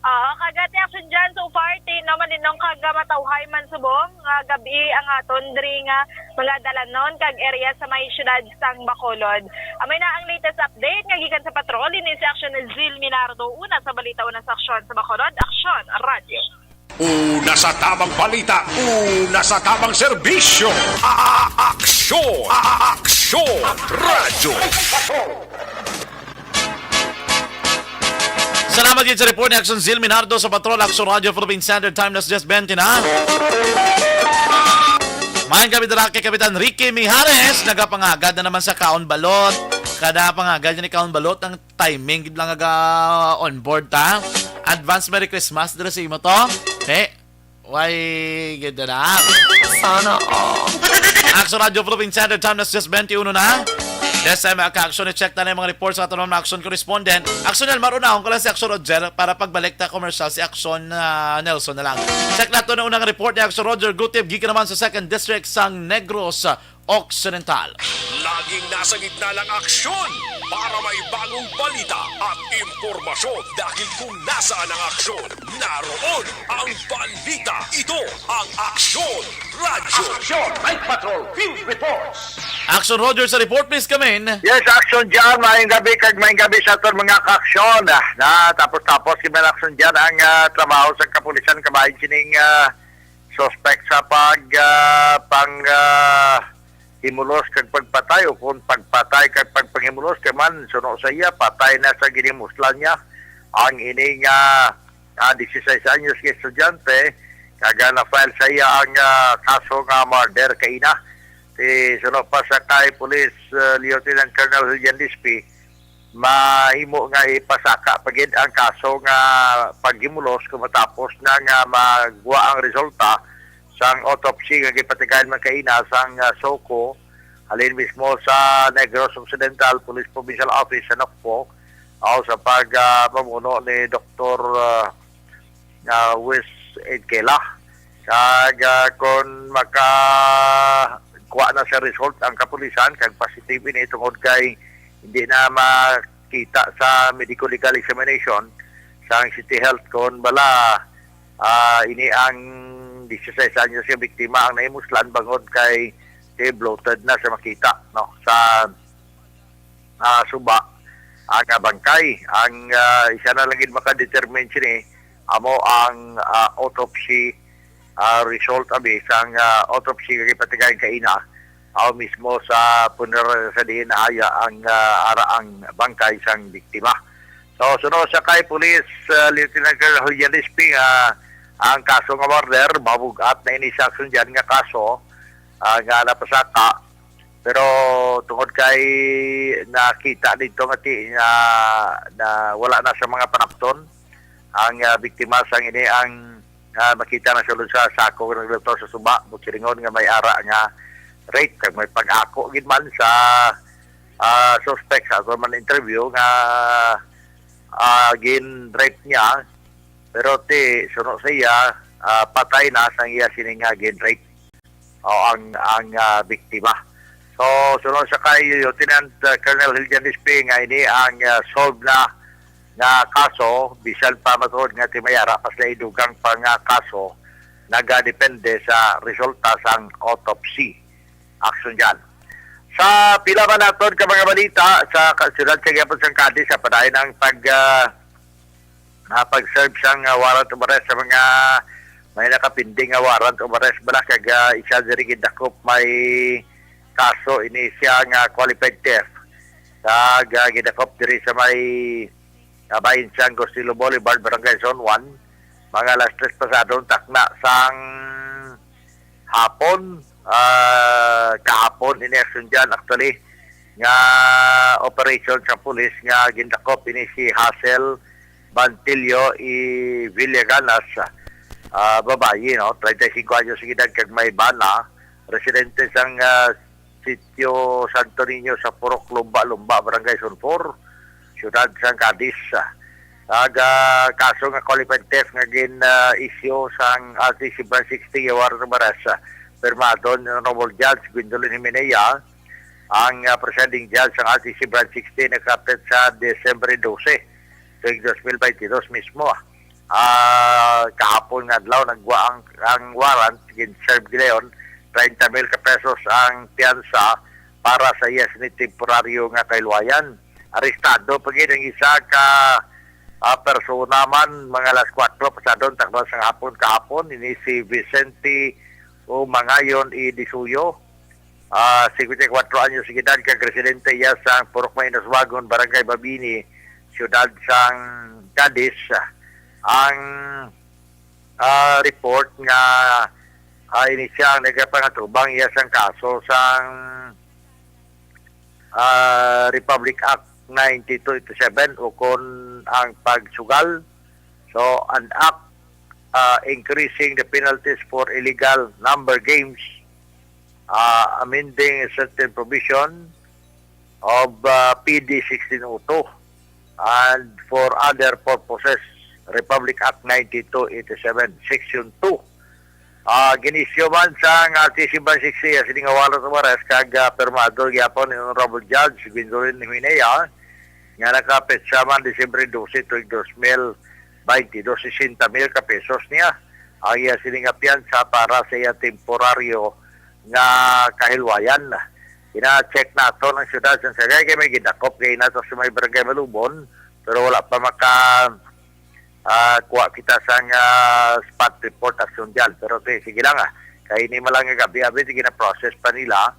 Oo, kagati action dyan. So far, ti, no, malinong kag matawhay man subong nga gabi ang aton diri nga mga dalanon kag area sa may siyudad sang Bacolod. Amay na ang latest update nga gikan sa patrol. Ini si Action Zil Minardo. Una sa balita, una sa aksyon sa Bacolod. Aksyon, Radyo. Una sa tamang balita, una sa tamang serbisyo. A-, a-, aksyon, a-, a-, aksyon, Radyo. Salamat gid sa report ni Action Zil Minardo sa Patrol Action Radio Philippine Standard Time, alas diyes bente na. Maayong gabi dira kay Kapitan Ricky Mijares, nagapangagad na naman sa Kaon Balot. Kada pangagad ni Kaon Balot, ang timing gid lang aga on board ta. Advance Merry Christmas dira sa imo to. Hey, why gid na? Sana all. Action Radio Philippine Standard Time, alas diyes bente uno na. This time, mga ka-action, i-check na lang yung mga report sa aton mga action correspondent. Action Elmar, unahon ko lang si Action Roger para pagbalik ta commercial, si Action, ah, Nelson na lang. Check nato na unang report ni Action Roger Gutib, gikan naman sa Second District sang Negros Occidental. Laging nasa gitna ng aksyon, Para may bagong balita at impormasyon, dahil kung nasaan ang aksyon, naroon ang balita. Ito ang Aksyon Radyo. Aksyon Night Patrol Field Reports. Action Roger sa report, please come in. Yes, Action John, maayong gabi kag maayong gabi sa aton mga kaaksyon. Ah, na tapos-tapos si Action John ang ah, trabaho sa kapulisan kabahin sining ah, suspect sa pag ah, pang ah, himulos kag pagpatay o kung pagpatay kag pagpanghimulos kay man suno sa iya patay na sa ginhimuslan niya ang ini nga ah, dieciséis anyos nga estudyante kag ah, na-file sa iya ang ah, kaso nga murder kaina. Si suno pa sa kay Police ah, Lieutenant Colonel Julian Lispi, mahimo nga ipasaka pa gid ang kaso nga paghimulos kung matapos na nga magwa ang resulta sang autopsy nga gipatigayon man kaina sang ah, SOCO halin mismo sa Negros Occidental Police Provincial Office sa Nocpo, aw sa pag ah, pamuno ni Doktor ah, ah, Wes Edkela. Kag ah, kon maka kuha na sa result ang kapulisan kag positive ini tungod kay hindi na makita sa medico legal examination sang City Health kon bala ah, ini ang dieciséis anyos nga biktima ang nahimuslan bangod kay ti bloated na sa makita no sa ah, suba ang ah, bangkay. Ang ah, isa na lang gid makadetermine sini amo ang ah, autopsy ah, result abi sang ah, autopsy nga gipatigayon kaina aw mismo sa funeral sa diin naaya ang ah, ara ang bangkay sang biktima. So, suno sa kay Police ah, Lieutenant Colonel Julian Esping, ah, ang kaso nga murder, mabug-at na ini sa aksyon dyan nga kaso ah, nga napasaka. Pero tungod kay nakita dito nga ti na, na wala na sa mga panapton ang ah, biktima sang ini ang ah, makita na sulod sa sako nga nagluto sa suba, bukiringon nga may ara nga rape kag may pag-ako gid man sa ah, suspect sa ato man interview nga ah, gin-rape niya, pero ti suno sa iya ah, patay na sang iya sini nga gin-rape o ang ang ah, biktima. So suno sa kay Lieutenant ah, Colonel Hiljan Esping nga ini ang ah, solved na nga kaso bisan pa matuod nga ti may ara pa sila idugang pa nga kaso nagadepende sa resulta sang autopsy. Action dyan. Sa pila man naton ka mga balita sa ka- siyudad sa Quiapo sang Cadiz sa padayon ang pag ah, ah, pag-serve sang ah, warrant of arrest sa mga may nakapinding nga warrant of arrest bala kag ah, isa diri gidakop may kaso ini siya nga qualified theft kag ah, gidakop diri sa may ah, Bayan sang Costello Boulevard, Barangay Zone one, mga alas tres pasado ang takna sang hapon, ah, kahapon ini aksyon dyan actually nga operation sa pulis nga gindakop ini si Hazel Bantillo i Villaganas, ah, babayi, no, treinta y cinco anyos ang edad kag may bana, residente sang ah, Sitio Santo Niño sa Purok Lumba Lumba, Barangay Zone four, Siyudad sang Cadiz. Kag ah, kaso nga qualified theft nga gin-issue sang R T C Branch sixty Yawaran Baras, pirmado ni Honorable Judge Gwendolyn Himenea, ang ah, presiding judge sang R T C Branch sixty nakapit sa December dose tuig dos mil baynte dos mismo. Ah, kahapon nga adlaw nagwa ang, ang warrant, gin-serve gilayon treinta mil ka pesos ang piyansa para sa iya sini temporaryo nga kaluwayan. Arestado pa gid ang isa ka ah, persona man mga alas kuwatro pasado ang takna sang hapon kahapon, ini si Vicente Umangayon E. Disuyo, ah, singkwenta y kuwatro anyos ang edad kag residente iya sa Purok Mainos Wagon, Barangay Babini, siyudad sang Cadiz. Ang ah, report nga ah, ini siya ang nagapangatubang iya sang kaso sang ah, Republic Act ninety-two eighty-seven o kon ang pagsugal. So, an act ah, increasing the penalties for illegal number games, ah, amending certain provision of ah, P D sixteen oh two, and for other purposes, Republic Act ninety-two eighty-seven, Section two. Ah, gin-issue man sang R T C Branch sixty sining warrant of arrest kag ah, pirmado gyapon ni Honorable Judge Gwendolyn Himenea, nga nakapetsa man Disyembre dose tuig dos mil baynte dos, sesenta mil ka pesos niya ang iya sini nga piyansa para sa iya temporaryo nga kahilwayan. Gina-check naton ang siyudad sang Sagay kay may gidakop kay nato sa may Barangay Malubon, pero wala pa maka, ah, kuha kita sang, ah, spot report action diyan. Pero ti-, sige lang, ah. Kay ini man lang nga gabi-abi, gina-process pa nila.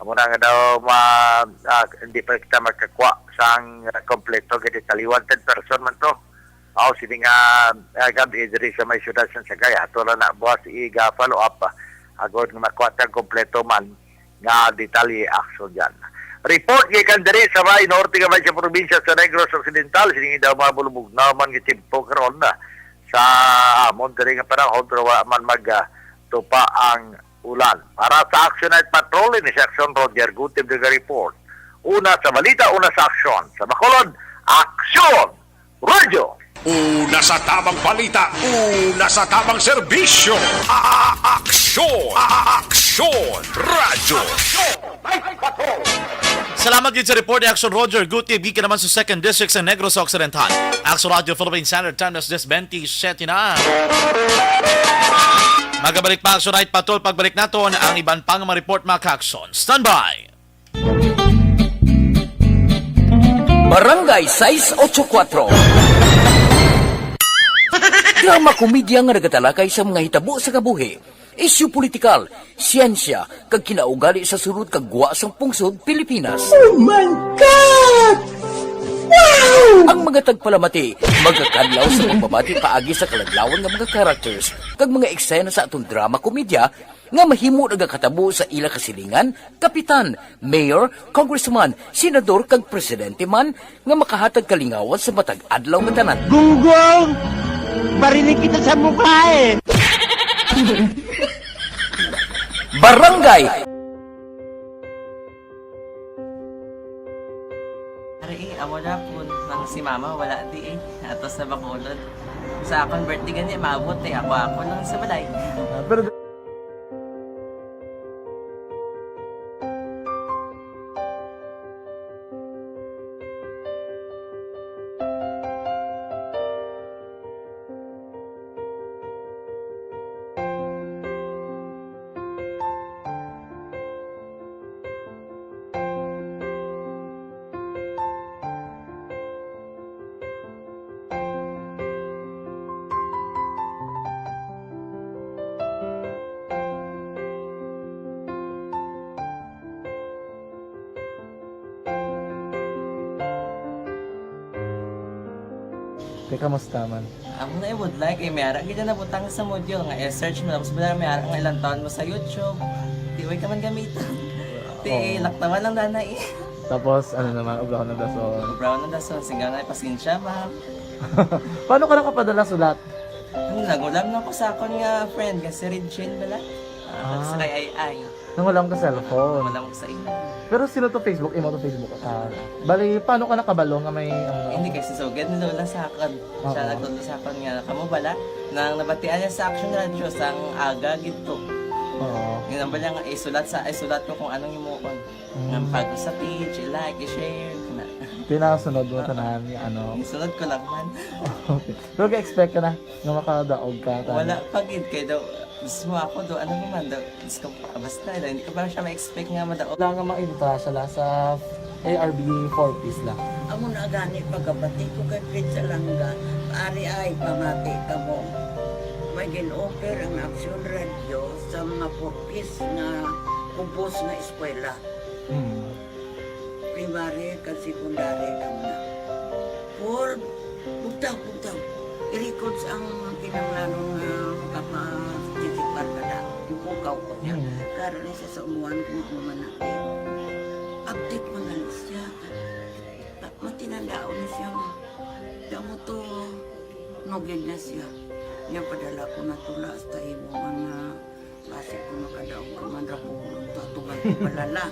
Amo na nga daw ma-, ah, hindi pa kita makakuha sang, ah, kompleto nga detalye. Wanted person man to. Aw, sini nga, ah, gabi diri sa may siyudad sa Sagay. Ato lang na buwas i-follow up, ah, agod nga makuha tang kompleto man nga detalye action diyan. Report gikan diri sa may norte nga may sa probinsya sa Negros Occidental, sini daw mga bulubog naman nga tiyempo karon, ah, sa amon diri nga panahon, pero wala man mag, ah, tupa ang ulan. Para sa Action Night Patrol, ini si Action Roger Gutib nga report. Una sa balita, una sa aksyon. Sa Bacolod, Aksyon! Radyo! Una sa tamang balita, una sa tamang serbisyo. A-, a-, aksyon! A-, a-, aksyon! Radyo! Salamat gid sa report ni Action Roger Gutib, gikan naman sa Second District sa Negros Occidental. Action Radio Philippine Standard Time, alas diyes bentisiete na. Magabalik pa Action Night Patrol. Pagbalik naton ang iban pang mga report, mga ka-action. Standby! Barangay sais ocho kuwatro. Drama komedya nga nagatalakay sa mga hitabo sa kabuhi, isyu politikal, siyensya, kag kinaugali sa sulod kag gwa sang pungsod Pilipinas. Oh my God! Wow! Ang mga tagpalamati magakadlaw sa pagbabati paagi sa kaladlawan nga mga characters kag mga eksena sa aton drama komedya nga mahimo nagakatabo sa ila kasilingan, kapitan, mayor, congressman, senador, kag presidente man nga makahatag kalingawan sa matag adlaw nga tanan. Gunggong! Barinig kita sa mukha eh! Barangay! Ari eh, amo na po nang si mama wala di eh. Ato sa Bacolod. Sa akon birthday gani, maabot eh. Ako, ako lang sa balay. Ah, pero Te, kamusta man? Amo na, eh, would like, eh, may ara gid na butang sa module nga i-search mo, tapos wala may ara nga ilang taon mo sa YouTube. Di, way ka man gamiton. Di, Oo. Laktawan lang, dana, eh. Tapos, ano naman, ubrahon ng dason. Ubrahon ng dason, sigaw na, pasensya, ma'am. Paano ka nakapadala sulat? Ano, nangulam na ko sa akon nga friend, nga si Regine bala. Ah, Ah. Sa kay Ay Ay. Nangulam ka cellphone? Nangulam ko sa imo. Pero sino to Facebook? Imo to Facebook? Ah, bali, paano ka nakabalo nga may, ano, Hindi, kay si Sugad ni Lola sa akon. Siya Oo. nagtudlo sa akon nga, kamo bala, nang nabatian niya sa Action Radio, sang aga gid to. Oo. Yun ang bala nga, isulat sa, isulat ko kung anong imuon. Mm. Nga pag sa page, i-like, i-share, kana. Pinasunod mo Ah. tanan, ano. Isunod ko lang man. Okay. Pero ga-expect ka na nga makadaog ka, tanan? Wala pa gid, kay daw, mismo ako daw, ano naman daw, Diyos ko, basta daw, hindi ko pa siya ma-expect nga madaog. Wala nga mainta siya la sa A R B four Ps la. Amo na gani, pagkabati ko kay Fred Salanga, ari ay, pamati kamo. May gin-offer ang Action Radio sa mga four Ps nga kumpos nga eskwela. Mm. Primary kag secondary kamo na. Paul, bugtaw, bugtaw. I-records ang kinahanglanon nga makapa-, participar ka na. Yung pukaw ko niya. Mm. Karon ni siya sa umuan kung ano man na. Update man gani siya. Ah, matinandao na siya. Damo to, nugid na siya. Niya padala ko na tula hasta imo mga Basi kung makadaog ka man ra, pulong to, atuman ko bala la.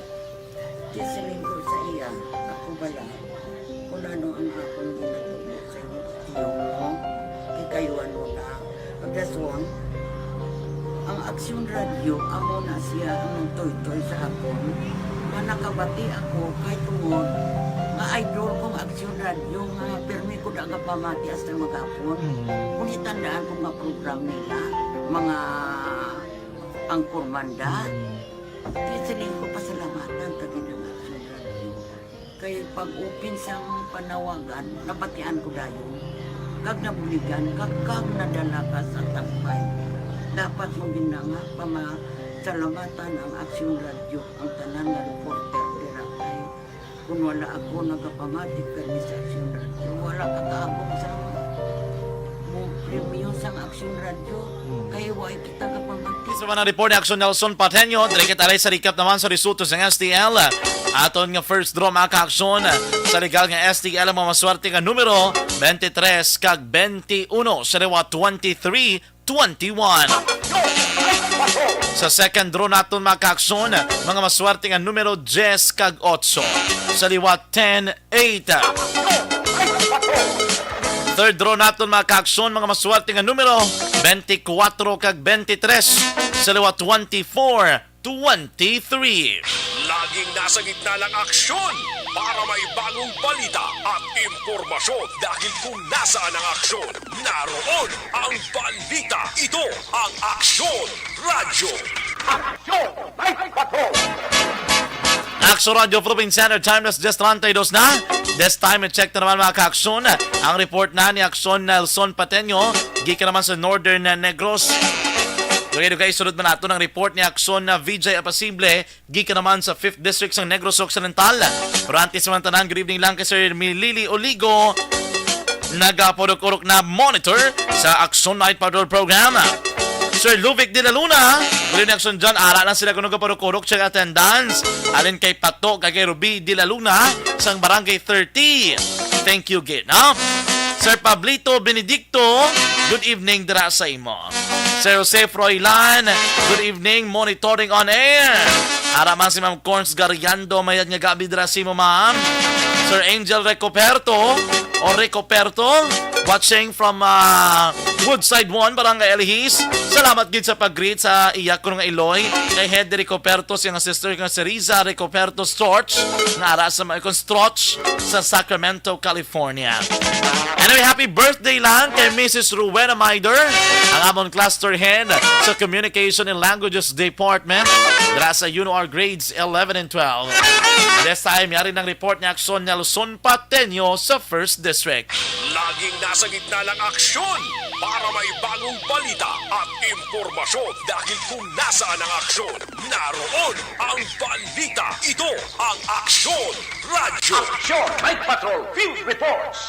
Di siling ko sa iya, ako bala, kung ano ang akong ginatubo sa inyo, tiyo mo, kay kayo ano na, pagdaswang, ang Aksyon Radio, amo na siya ang nagtoy-toy sa akon, nga nakabati ako kay tungod nga idol kong Aksyon Yung, ah, pirmi ko da nga pamati hasta maghapon. Mm. Kung itandaan ko nga program nila, mga angkorman da, Mm. kaya siling ko pasalamatan ka gid ang Action Radio. Kay pag-open sang panawagan, nabatian ko dayon. Kag nabuligan, kag, kag nadala ka sa tampay. Dapat mo gid na nga pamasalamatan ang Action Radio, ang tanan nga reporter dira kay Kung wala ako nagapamati kay Miss Action Radio, wala ka kaabot sa mo premyo sang Action Radio, Hmm. kay wala kita kapamati. Sa mga report ni Action Nelson Pateño, dire kita sa recap naman sa resulta sang S T L. Aton nga first draw, mga ka-aksyon, sa legal nga S T L, ang mga maswerte nga numero, twenty-three kag twenty-one, sa liwat twenty-three, twenty-one. Sa second draw naton, mga ka-aksyon, mga maswerte nga numero diyes kag otso. Sa liwat, ten, eight. Third draw naton, mga ka-aksyon, mga maswerte nga numero, twenty-four kag twenty-three. Sa liwat, twenty-four, twenty-three. Laging nasa gitna ng aksyon para may bagong balita at impormasyon, dahil kung nasaan ang aksyon, naroon ang balita. Ito ang Aksyon Radyo. Aksyon Night Patrol. Aksyon Radyo Philippine Center, time is just treinta y dos na. This time, i-check na naman, mga ka-aksyon, ang report na ni Aksyon Nelson Pateño, gikan naman sa Northern Negros. Dugay-dugay, isunod man nato ang report ni Aksyon na V J Apasible, gikan naman sa Fifth District sang Negros Occidental. Pero antes man tanan, good evening lang kay Sir Milili Oligo, nagapurok-urok na monitor sa Aksyon Night Patrol Program. Sir Luvic de la Luna, good evening, Aksyon John. Ara lang sila kuno gapurok-urok, check attendance. Alin kay Pato, kag kay Ruby de la Luna, sang Barangay thirty. Thank you, gid, no? Sir Pablito Benedicto, good evening dira sa imo. Sir Jose Froilan, good evening, monitoring on air. Ara man si Ma'am Corns Gariando, mayad nga gabi dira sa imo, ma'am. Sir Angel Recoperto, o Recoperto, watching from, ah, Woodside one, Barangay Alihis. Salamat gid sa pag-greet sa iya kuno nga iloy kay Head Recoperto, siya nga sister nga si Riza Recoperto Storch, nga ara sa may Construch sa Sacramento, California. Anyway, happy birthday lang kay Missus Rowena Maider, ang amon cluster head sa Communication and Languages Department, dira sa U N O R Grades eleven and twelve. This time, yari ng report ni Aksyon Nelson Pateño sa First District. Laging nasa gitna ng aksyon para may bagong balita at impormasyon, dahil kung nasaan ang aksyon, naroon ang balita. Ito ang Aksyon Radyo. Action Night Patrol Field Reports.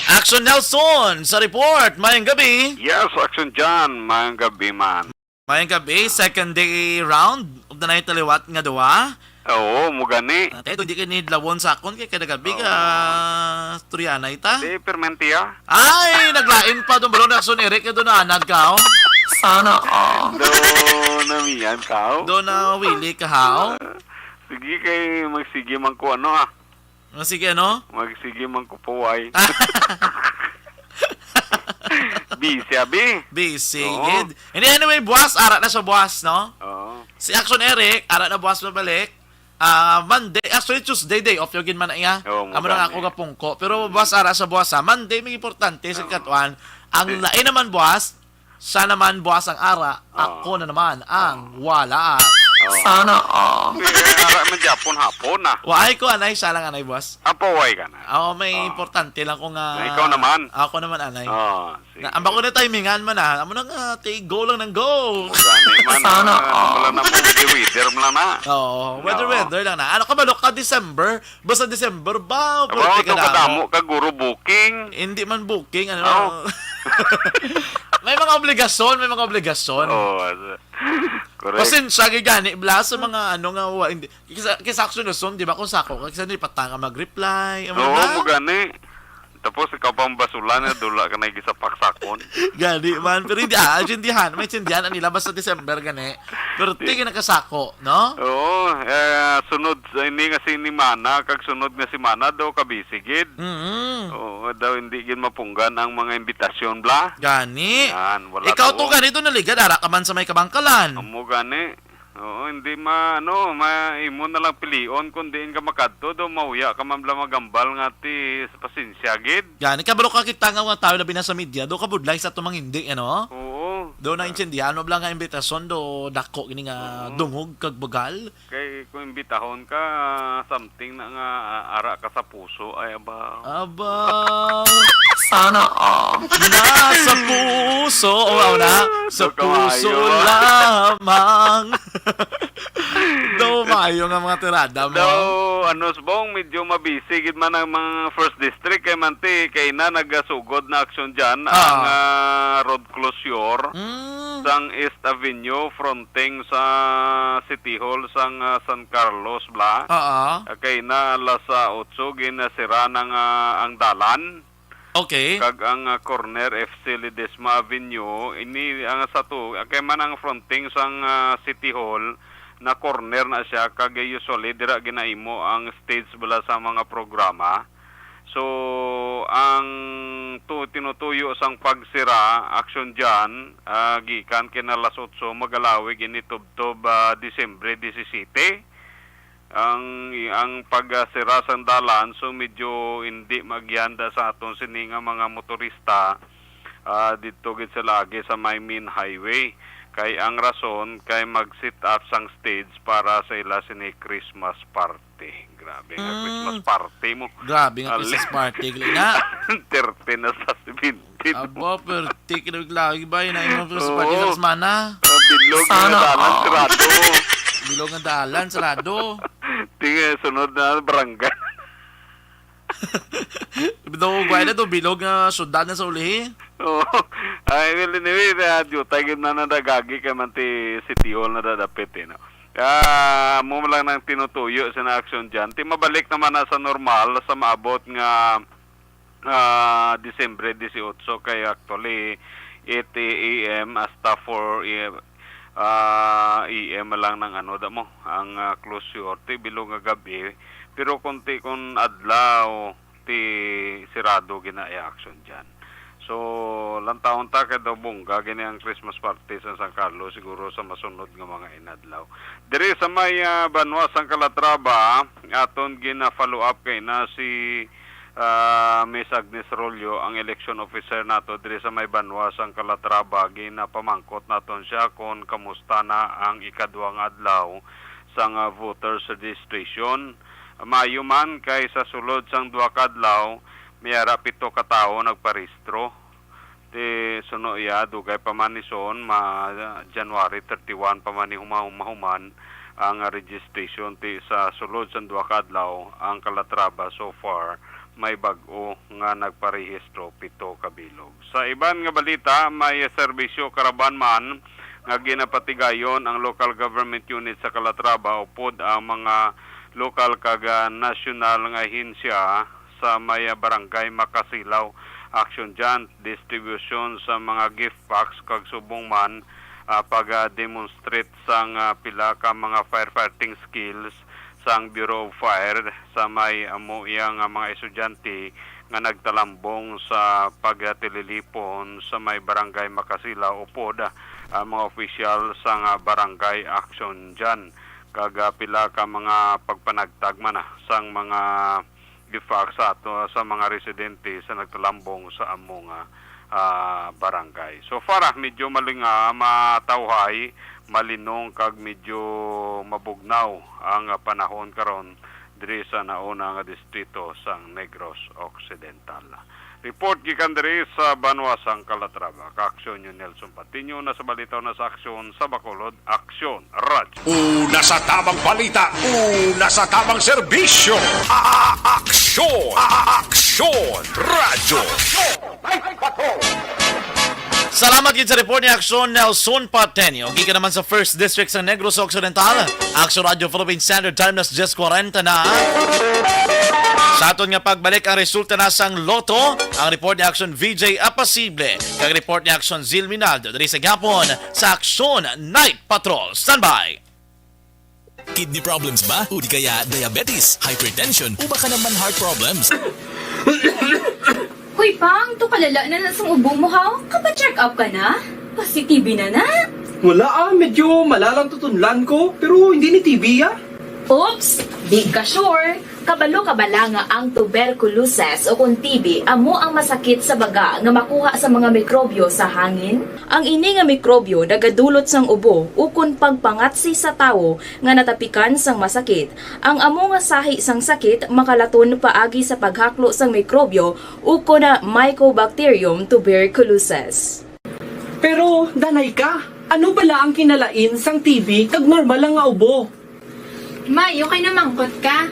Action Nelson sa report. Mayang gabi. Yes, Action John. Mayang gabi man. Mayang gabi. Second day round of the night, taliwat nga duwa. Oo, mo gani. Ate, kung di ka nidlawon sa akon, kay kada gabi ka Oo. Istoryanay ta. Di, permentiya. Ay, naglain pa doon, bro. Action Eric, doon na anad ka, oh. Sana all. Do, namiyan ka, oh. Doon na wili ka, ha, oh. Ah, sige kay magsige man ko, ano, ah. Ah, sige, ano? Magsige man ko, puway. Busy, abi. Busy, Oo. Gid. Hindi, anyway, buwas, ara na sa buwas, no? Oo. Si Action Eric, ara na buwas mabalik. Ah, Monday, actually, Tuesday, day off, yun man na iya. Oo, Amo na nga ako mugani. Gapungko. Pero buwas, ara sa buwas, ha? Monday, may importante sa Oo. Katuan. Ang Di- lain naman buwas, siya naman buwas ang ara, Oo. Ako na naman ang Oo. Wala. Oo. Sana all. Di, ara man Japon hapon, ah. Waay ko, anay, siya lang, anay, buwas. Apo, way ka na. Oo, may Oo. Importante lang ko nga Na ikaw naman. Ako naman, anay. Oo. Sige. Na, ang bako na timingan man, ah. Amo na nga, take go lang ng go. Gani man, Sana ah, all. Wala na mo, weather, weather mo lang na. Oo, weather, Oo. Weather lang na. Ano ka ba, ka December? Basta December ba? Aba, Pwerte ka ito na kadamo mo. Ka guro booking. Hindi man booking, ano. Oh. May mga obligasyon, may mga obligasyon. Oo, ano. Correct. Pasensya, gani, bla, sa mga ano nga, wa, hindi. Kisa, kisa action na son, di ba, kung sako, kisa hindi patanga mag-reply. Ano Oo, na? Mo gani. Tapos ikaw pang basulan na dula ka na gisapaksakon. Gani man, pero hindi, ah, intindihan, may intindihan ang nila basta December gani. Pero Di- tingin nakasako, no? Oo, eh, sunod sa ini nga sinimana, kag sunod nga semana daw kabisigid. Mm-hmm. Oo, daw hindi gid mapunggan ang mga imbitasyon, bla. Gani. Yan, wala Ikaw to. To gani to naligad, ara ka man sa may kabangkalan. Amo gani. Oo, hindi ma-, ano, ma-, imo na lang pilion kung diin ka makadto, do mauya ka man bala magambal nga ti pasensya gid. Gani, kabalo ka kita nga mga tawo labi na sa media, do kabudlay sa tumang hindi, ano? Oo. Do na intindihan mo bala nga imbitasyon, do dako gini nga Oo. dungog kag bugal. Kay kung imbitahon ka, something na nga, ah, ara ka sa puso, ay, aba. Aba. Sana all. Nasa puso. O, wow na. Sa Ito ka puso maayo, ah. lamang. Daw maayo nga mga tirada mo. Daw, ano, Sbong, medyo mabisi gid man ang mga first district kay manti, kay na nagasugod na aksyon dyan Ah. ang, ah, road closure Mm. sang East Avenue fronting sa City Hall sang, ah, San Carlos, bla. Oo. Ah, kay na alas, ah, otso, ginasira na nga ang dalan. Okay. Kag ang, ah, corner F C Ledesma Avenue, ini ang sa to, ah, kay man ang fronting sang, ah, City Hall, na corner na siya, kag usually dira ginaimo ang stage bala sa mga programa. So, ang tu-, tinutuyo sang pagsira, aksyon dyan, ah, gikan kina alas otso, magalawig ini tubtob, ah, Disyembre disisete. Ang, ang pagsira sang dalan, so medyo hindi magyanda sa aton sini nga mga motorista, ah, didto gid sila agi sa may main highway. Kay ang rason kay mag-set up sang stage para sa ila sini Christmas party. Grabe nga Mm. Christmas party mo. Grabe nga Ali. Christmas party, gali na. Thirty na sa seventeen. Aba, perti ka naglaag ba? Yun ang imong Christmas party Oo. sa semana. Ah, bilog nga Sana dalan, all. sarado. Bilog nga dalan, sarado. Tinga, sunod na barangay. Bitaw, guway na to, bilog nga syudad na sa ulihi. Oo. Ay, well, anyway, uh, jutay gid na nadagagi kay man ti City Hall na dadapit, eh, no? Ah, mo lang nang tinutuyo sa na aksyon dyan. Ti mabalik naman na sa normal sa maabot nga, ah, Disyembre dieciocho, kay actually eight A M hasta four A M, ah, A M lang ng ano, damo, ang, ah, closure. Ti bilog nga gabi, pero kunti kun adlaw, ti sirado gina i-action dyan. So, lantawon ta kay daw bongga gini ang Christmas party sa San Carlos, siguro sa masunod nga mga inadlaw. Diri sa may, ah, banwa sang Calatrava, aton gina-follow up kay na si, ah, Miss Agnes Rollo, ang election officer nato diri sa may banwa sang Calatrava. Ginapamangkot naton siya kung kamusta na ang ikaduhang adlaw sang, ah, voters registration. Maayo man kay sa sulod sang duha ka adlaw, may ara pito ka tawo nagparehistro. Ti suno iya, dugay pa man ni son, ma-, January thirty-one pa man ni humahum-, mahuman ang registration. Ti sa sulod sang duha ka adlaw, ang Calatrava so far may bag-o nga nagparehistro, pito ka bilog. Sa iban nga balita, may serbisyo karaban man nga ginapatigayon ang local government unit sa Calatrava upod ang mga lokal kag, ah, nasyonal nga ahensya sa may, ah, barangay Makasilaw. Action dyan, distribution sa mga gift packs kag subong man, ah, pag, ah, demonstrate sang, ah, pila ka mga firefighting skills sang Bureau of Fire sa may amo iya nga mga estudyante nga nagtalambong sa pagtililipon sa may barangay Makasilaw upod, ah, ang mga opisyal sang, ah, barangay action dyan. Kag, ah, pila ka mga pagpanagtag man, ah, sang mga gift packs sa ato, sa mga residente sa nagtalambong sa amo nga, ah, barangay. So far, ah, medyo malinga, matawhay, malinong kag medyo mabugnaw ang, ah, panahon karon diri sa nauna nga distrito sang Negros Occidental. Report gikan diri sa banwa sang Calatrava. Kaaksyon niyo Nelson Patiño, na sa balita, na sa aksyon sa Bacolod, Aksyon Radyo. Una sa tamang balita, una sa tamang serbisyo. A-, Aksyon, A-, Aksyon Radyo. Salamat gid sa report ni Aksyon Nelson Patenio. Gikan naman sa First District sa Negros Occidental, Aksyon Radio Philippine Standard Time, nas diyes kwarenta na. Sa aton nga pagbalik, ang resulta na sang Lotto, ang report ni Aksyon V J Apasible, kag report ni Aksyon Zil Minaldo diri sa gihapon sa Aksyon Night Patrol. Standby! Kidney problems ba? O di kaya diabetes, hypertension, o baka naman heart problems? Hoy, Pang, to kalala na na sang ubo mo, ha? Kapa-check up ka na? Positive na na. Wala ah, medyo malalang tutunlan ko, pero hindi ni T B ah. Oops! Di ka sure? Kabalo ka bala nga ang tuberculosis o kon T B amo ang masakit sa baga nga makuha sa mga mikrobyo sa hangin? Ang ini nga mikrobyo nagadulot sang ubo ukon pagpangatsi sa tawo nga natapikan sang masakit. Ang amo nga sahi sang sakit makalaton paagi sa paghaklo sang mikrobyo ukon Mycobacterium tuberculosis. Pero, danay ka, ano bala ang kinalain sang T B kag normal lang nga ubo? May, okay na mangkot ka.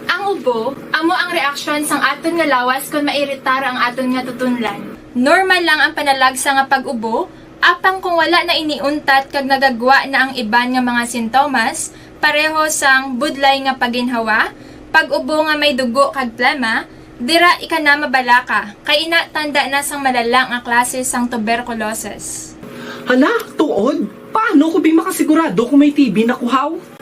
Ang ubo, amo ang reaksyon sang aton nga lawas kon mairitar ang aton nga tutunlan. Normal lang ang panalagsa nga pag-ubo, apang kung wala na ini untat kag nagagwa na ang iban nga mga sintomas, pareho sang budlay nga paginhawa, pag-ubo nga may dugo kag plema, dira ika na mabalaka, kay ina tanda na sang malala nga klase sang tuberculosis. Hala, tuod? Paano ko bi makasigurado kung may T B na kuhaw?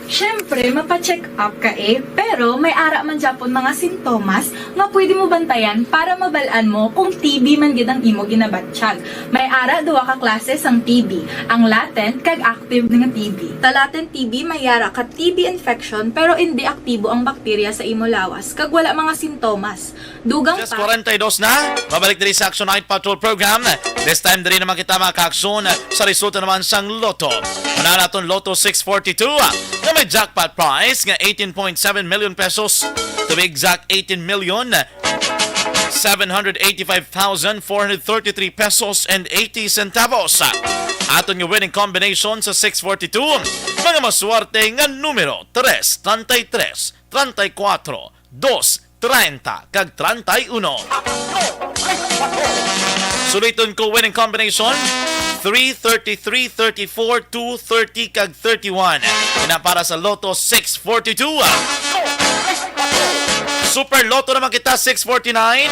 Siyempre, mapa-check up ka eh, pero may ara man gyapon mga sintomas nga pwede mo bantayan para mabal-an mo kung T B man gid ang imo ginabatyag. May ara duha ka klase sang T B, ang latent kag active nga T B. Sa latent T B may ara ka T B infection pero indi aktibo ang bakterya sa imo lawas kag wala mga sintomas. Dugang Just pa. forty-two na. Mabalik diri sa Action Night Patrol Program. This time, diri naman kita, mga kaaksyon, sa resulta naman sang Lotto. Una naton Lotto six forty-two, nga may jackpot prize nga eighteen point seven million pesos. To be exact, eighteen million seven hundred eighty-five thousand four hundred thirty-three pesos and eighty centavos. Aton nga winning combination sa six forty-two, mga maswerte nga numero tres, treinta y tres, treinta y cuatro, dos, treinta, kag treinta y uno. Suliton ko, winning combination three, thirty-three, thirty-four, two, thirty, kag thirty-one. Ina para sa Lotto six forty-two. Super Lotto naman kita, six forty-nine.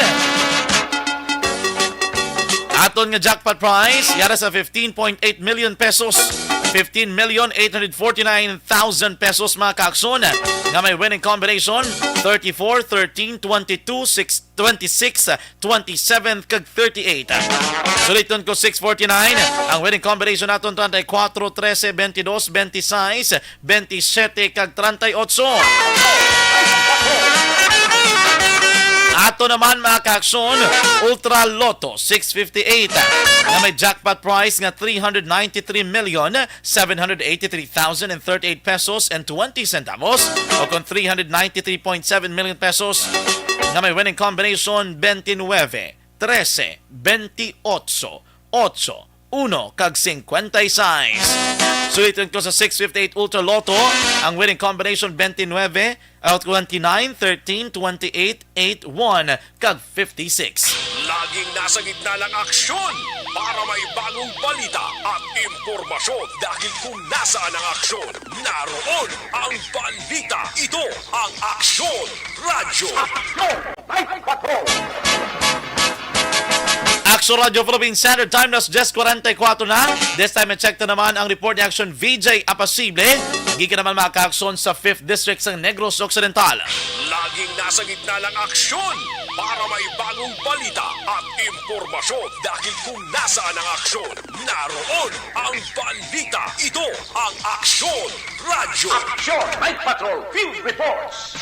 Aton nga jackpot prize, yara sa fifteen point eight million pesos. Fifteen million eight hundred forty-nine thousand pesos, mga kaaksyon, nga may winning combination thirty-four, thirteen, twenty-two, six, twenty-six, twenty-seven, kag thirty-eight. Suliton ko, six forty-nine. Ang winning combination naton, treinta y cuatro, trece, veintidós, veintiséis, veintisiete, kag treinta y ocho. Ato naman, mga kaaksyon, Ultra Lotto six fifty-eight, nga may jackpot prize nga three hundred ninety-three million seven hundred eighty-three thousand and thirty-eight pesos and twenty centavos, o kon three hundred ninety-three point seven million pesos, nga may winning combination twenty-nueve, trece, veintiocho, ocho, uno, kag cincuenta y seis. Suliton ko, sa six fifty-eight Ultra Lotto, ang winning combination twenty-nueve, out twenty-nine, thirteen, twenty-eight, eight, one, kag fifty-six. Laging nasa gitna ng aksyon para may bagong balita at impormasyon, dahil kung nasaan ang aksyon, naroon ang balita. Ito ang Aksyon Radyo. Action Radio Philippine Standard Time, alas diyes kwarenta y kuwatro na. This time, i-check ta naman ang report ni Action V J Apasible. Gikan naman, mga kaaksyon, sa Fifth District sa Negros Occidental. Laging nasa gitna ng aksyon para may bagong balita at impormasyon, dahil kung nasaan ang aksyon, naroon ang balita. Ito ang Aksyon Radyo. Action Night Patrol Field Reports.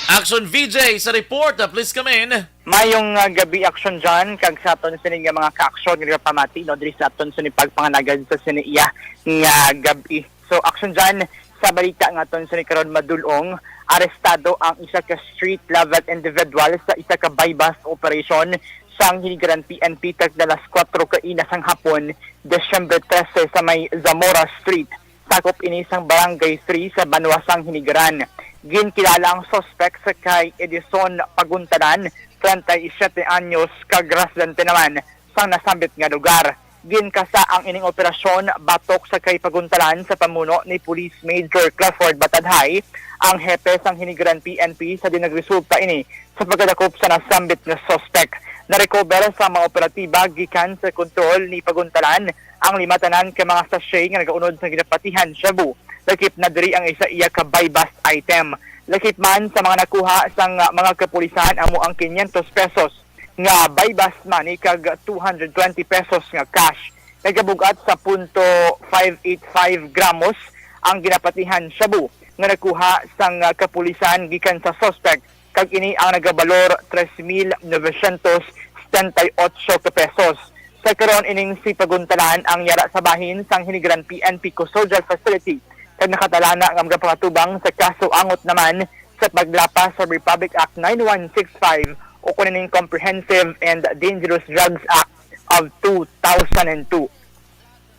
Action V J sa report, please come in. Mayong, ah, gabi, Action John, kag sa aton sini nga mga kaaksyon nga pamati, no, diri sa aton sini pagpangalagad sa sini iya nga gabi. So, Action John, sa balita nga aton sini karon madulong, arestado ang isa ka street level individual sa isa ka buy-bust operation sang Hinigaran P N P tagna alas kuwatro kaina sang hapon, Disyembre trese, sa may Zamora Street. Sakop ini sang Barangay three sa banwa sang Hinigaran. Ginkilala ang suspek sa kay Edison Paguntanan, treinta y siete anyos, kag residente naman sang nasambit nga lugar. Ginkasa ang ining operasyon batok sa kay Paguntanan sa pamuno ni Police Major Clifford Batadhay, ang hepe sang Hinigaran P N P, sa diin nagresulta ini sa pagkadakop sa nasambit nga suspek. Narecover sa mga operatiba gikan sa kontrol ni Paguntanan ang lima tanan ka mga sachet nga nagaunod sa ginapatihan shabu. Lakip na diri ang isa iya ka buy-bust item. Lakip man sa mga nakuha sang mga kapulisan amo ang quinientos pesos nga buy-bust money kag two hundred twenty pesos nga cash. nagabug-at sa punto five eight five gramos ang ginapatihan shabu nga nakuha sang, ah, kapulisan gikan sa suspect, kag ini ang nagabalor tres mil novecientos setenta y ocho ka pesos. Sa karon, ining si paguntalan ang yara sa bahin sang Hinigaran P N P Custodial Facility, kag nakatalana nga magapangatubang sa kaso angot naman sa paglapas sa Republic Act nine one six five o kuno ning Comprehensive and Dangerous Drugs Act of two thousand and two.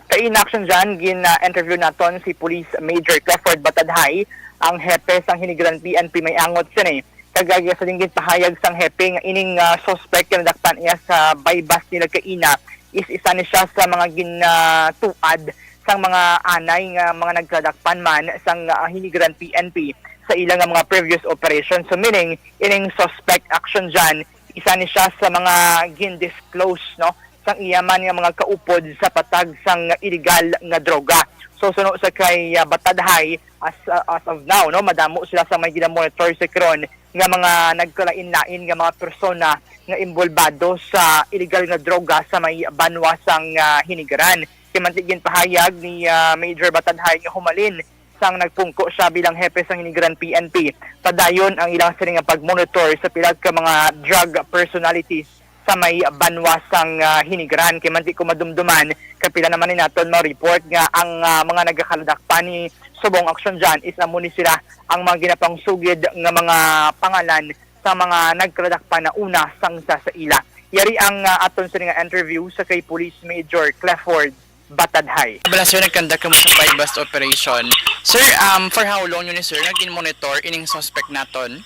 Kay in action dyan, gin-interview naton si Police Major Clifford Batadhay, ang hepe sang Hinigaran P N P may angot sini. Kag sa ginpahayag sang hepe nga ining, ah, suspect nga nadakpan iya sa baybas nila kaina is isa ni siya sa mga ginatuad sang mga anay nga mga nagkadakpan man sang, ah, Hinigaran P N P sa ila nga mga previous operation. So meaning, ining suspect action dyan, isa ni siya sa mga gin-disclose, no, sang iya man nga mga kaupod sa patag sang illegal nga droga. So suno sa kay, ah, Batadhay, as, ah, as of now, no, madamo sila sa may ginamonitor sa karon nga mga nagkalain-lain nga mga persona nga involbado sa illegal nga droga sa may banwa sang, ah, Hinigaran. Kay manti ginpahayag ni, ah, Major Batadhay nga humalin sang nagpungko siya bilang hepe sang Hinigaran P N P, padayon ang ilang sini nga pagmonitor sa pila ka mga drug personalities sa may banwa sang, ah, Hinigaran. Kay manti ko madumduman, kapila naman ni naton ma-report nga ang, ah, mga nagakaladakpan ni subong aksyon dyan is amo ni sila ang mga ginapangsugid nga mga pangalan sa mga nagkaladakpan na una sang sa, sa ila. Yari ang, ah, aton sini nga interview sa kay Police Major Clifford Batadhay. Bala, sir, nag-conduct kamo sa buy-bust operation. Sir, um, for how long yun, sir, nga gin-monitor ining suspect naton?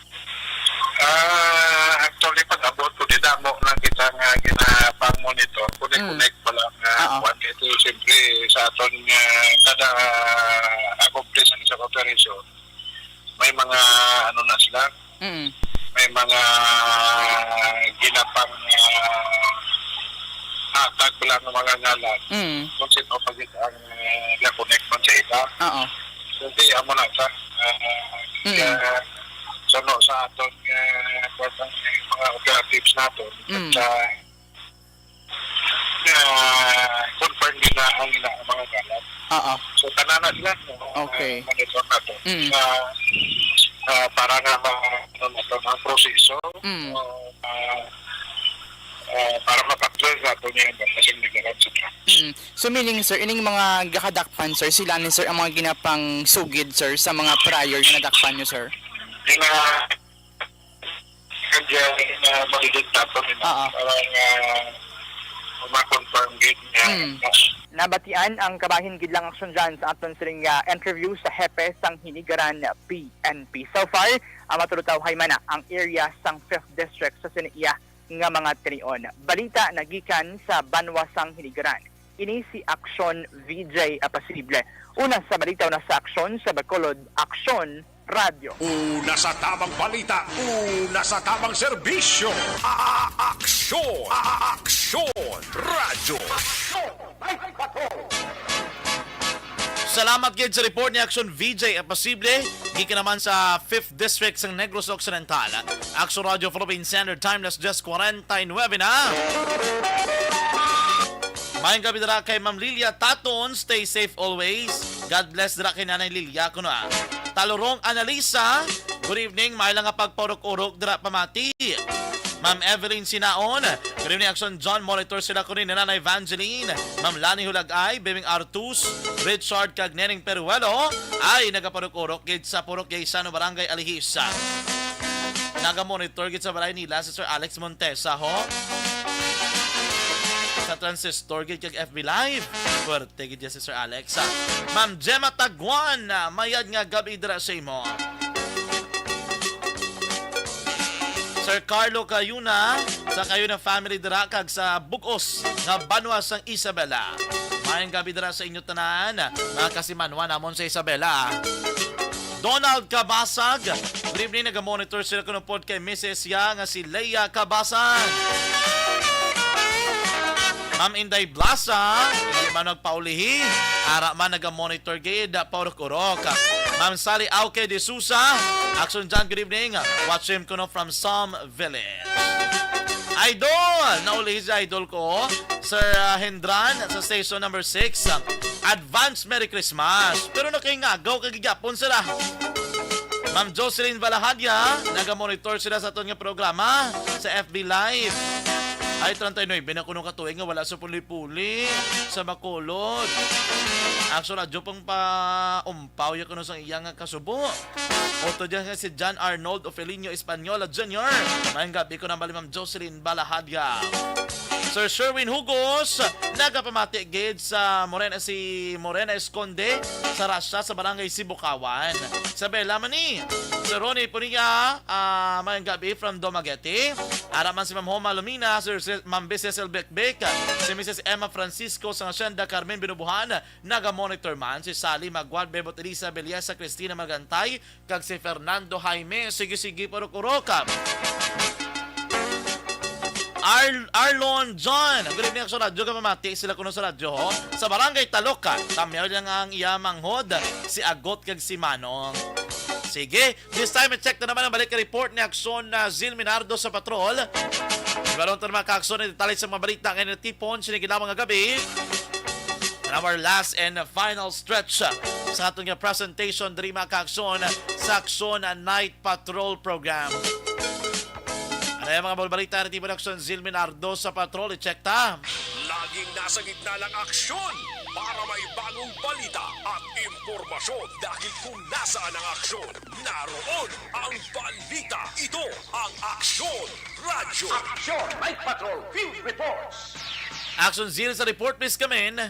Ah, actually, pag-abot ko, di damo lang kita nga ginapang-monitor. Mm. Connect-connect pa lang nga Oo. Kuwan. Kaya ito, siyempre, sa aton nga kada accomplice ang isang operation, may mga, ano na sila, Mm. may mga ginapang, ah, hatag lang ng mga ngalan. Mm. Kung sino pa gid ang, ah, ga-connect man sa ila. Oo. Hindi, amo na sa, ah, Mm. kaya, suno sa aton, ah, kwan, ang mga operatives naton. Mm. At, ah, ah, confirm din na ang ila ang mga galat. Oo. So, tanan na sila, no? Okay. Ah, monitor nato. Mm. Ah, ah, para nga ma-, ano nato, ang proseso, Mm. ah, ah, ah, para ma-clear nato niya yung mga sinigaran sa truck. Mm. So, meaning, sir, ining mga gakadakpan, sir, sila ni, sir, ang mga ginapang sugid, sir, sa mga prior nga nadakpan nyo, sir? Yung, ah, Kaya na malilid nato ni Oo. Para nga ma-confirm gid nga Mm. Nabatian ang kabahin gid lang aksyon dyan sa aton sining, ah, interview sa hepe sang Hinigaran P N P. So far, ang matulutawhay man na ang area sang fifth District sa sini iya nga mga tinion. Balita nagikan sa banwa sang Hinigaran. Ini si Aksyon V J Apasible. Una sa balita, una sa aksyon sa Bacolod, Aksyon Radyo. Una sa tamang balita, una sa tamang serbisyo. A-, a-, aksyon, a-, a-, aksyon, radyo. Salamat gid sa report ni Aksyon V J Apasible, gikan naman sa fifth District sang Negros Occidental. Aksyon Radyo Philippine Standard Time, alas diyes kwarenta y nuebe na. Maayong gabi dira kay Ma'am Lilia Taton. Stay safe always. God bless dira kay Nanay Lilia, kuno, ah. Talurong Analisa, good evening. Maayo lang nga pagpaurok-urok dira pamati. Ma'am Evelyn Sinaon, good evening, Aksyon John. Monitor sila kuno ni Nanay Evangeline, Ma'am Lani Hulagay, Bebing Artus, Richard, kag Neneng Peruelo. Ay, nagapaurok-urok gid sa Purok Gaisano, Barangay Alihis. Naga-monitor gid sa balay nila si Sir Alex Montesa, ho. Sa Transistor gid kag F B Live. Puwerte gid yan si Sir Alex, ah. Ma'am Gemma Taguan, ah, mayad nga gabi dira sa imo. Sir Carlo Cayuna, sa Cayuna family dira kag sa bug-os nga banwa sang Isabela. Maayong gabi dira sa inyo tanan, mga kasimanwa namon sa Isabela. Donald Cabasag, good evening, naga-monitor sila kuno pod kay Missus ya nga si Leia Cabasag. Ma'am Inday Blasa, hindi man magpaulihi, ara man naga-monitor gid, paurok-urok. Ma'am Sally Auke de Sousa, Action John, good evening. Watch him kuno from Sam Village. Idol! Naulihi si idol ko, Sir, ah, Hendran, sa station number six. Advance Merry Christmas. Pero nakahingagaw kay gigapon sila. Ma'am Jocelyn Balahadia, naga-monitor sila sa aton nga programa sa F B Live. Ay, treinta y nuebe na kuno ka tuig nga wala sa puli-puli sa Bacolod. Ang radyo pang paumpaw ya kuno sang iya nga kasubo. Otro dyan nga si John Arnold Ofelino Española Junior. Maayong gabi ko na bali, Ma'am Jocelyn Balahadia. Sir Sherwin Hugos, nagapamati gid sa Morena, si Morena Esconde sa Rasya sa Barangay Sibukawan. Isabela man ni Sir Ronnie Punia, ah, maayong gabi from Dumaguete. Ara man si Ma'am Homa Lumina, Sir, Sir, Ma'am Bes Cecil Bekbek, si Missus Emma Francisco sa Hacienda Carmen Binubuhan, naga-monitor man si Sally Maguad, Bebot Elisa Beliasa, Christina Magantay, kag si Fernando Jaime. Sige, sige, purok-urok. Ar-, Arlon John, good evening, Action Radyo. Kapamati sila kuno sa radyo, ho. Sa Barangay Taloca, tamyaw lang ang iya manghod, si Agot kag si Manong. Sige, this time, i-check na naman ang balik report ni Action na Zil Minardo sa patrol. Balon ta, mga ka-Action, ang detalye sa mga balita nga natipon sini lamang nga gabi. And our last and final stretch, uh, sa aton nga presentation diri, mga ka-Action, sa Action Night Patrol Program. Ano yung mga balita ni Tibon Action, Zil Minardo sa Patrol? I-check ta. Laging nasa gitna ng aksyon para may bagong balita at impormasyon, dahil kung nasaan ang aksyon, naroon ang balita. Ito ang Aksyon Radyo. Action Night Patrol Field Reports. Action Zil sa report, please come in.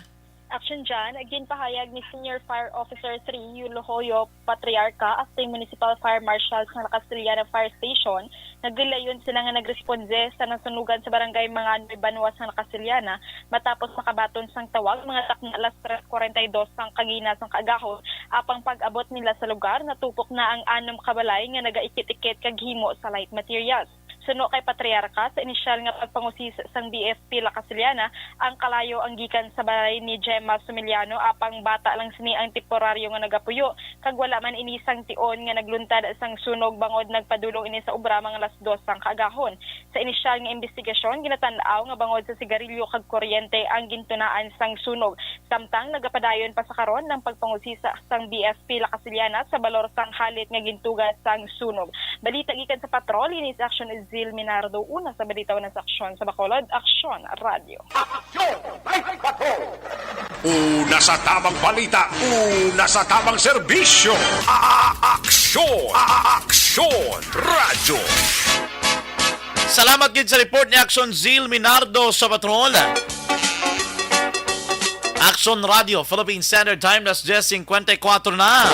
Action John, ginpahayag ni Senior Fire Officer three Yulo Hoyo Patriarca, Acting Municipal Fire Marshal sa La Castellana Fire Station, nga gilayon sila nga nagresponde sa nasunugan sa barangay Mangandoy, Banwa sa La Castellana, matapos makabaton sang tawag mga takna alas tres cuarenta y dos sang kagina sang kaagahon, apang pag-abot nila sa lugar, natupok na ang anom ka balay nga nagaikit-ikit kag himo sa light materials. Suno kay Patriarca, sa inisyal nga pagpangusisa sang B F P La Castellana, ang kalayo ang gikan sa balay ni Gemma Sumiliano, apang bata lang sini ang temporaryo nga nagapuyo, kag wala man ini sang tion nga nagluntad sang sunog, bangod nagpadulong ini sa obra mga alas dos sang kaagahon. Sa inisyal nga imbestigasyon, ginatan-aw nga bangod sa sigarilyo kag kuryente ang gintunaan sang sunog, samtang nagapadayon pa sa karon ang pagpangusisa sang B F P La Castellana sa balor sang halit nga gintuga sang sunog. Balita gikan sa patrol, ini si Action Zil Minardo. Una sa balita, una sa aksyon sa Bacolod, Aksyon Radyo. Aksyon Night Patrol. Una sa tamang balita, una sa tamang serbisyo. A-, a-, aksyon, a-, a-, aksyon, radyo. Salamat gid sa report ni Action Zil Minardo sa patrol. Action Radio, Philippine Standard Time, alas diyes singkwenta y kuwatro na.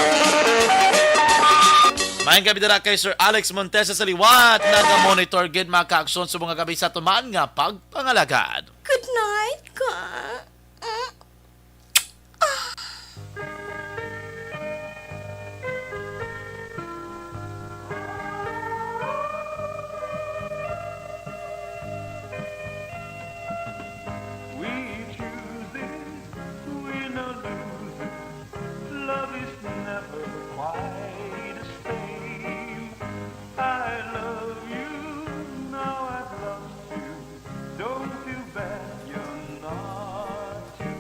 Maayong gabi dira kay Sir Alex Montesa sa liwat. Naga-monitor gid, mga ka-aksyon, sa mga gabi sa tuman nga pagpangalagad. Good night, ka. We choose it, we no lose it. Love is never quite the same. I love you, now I've lost you. Don't feel bad, you're not to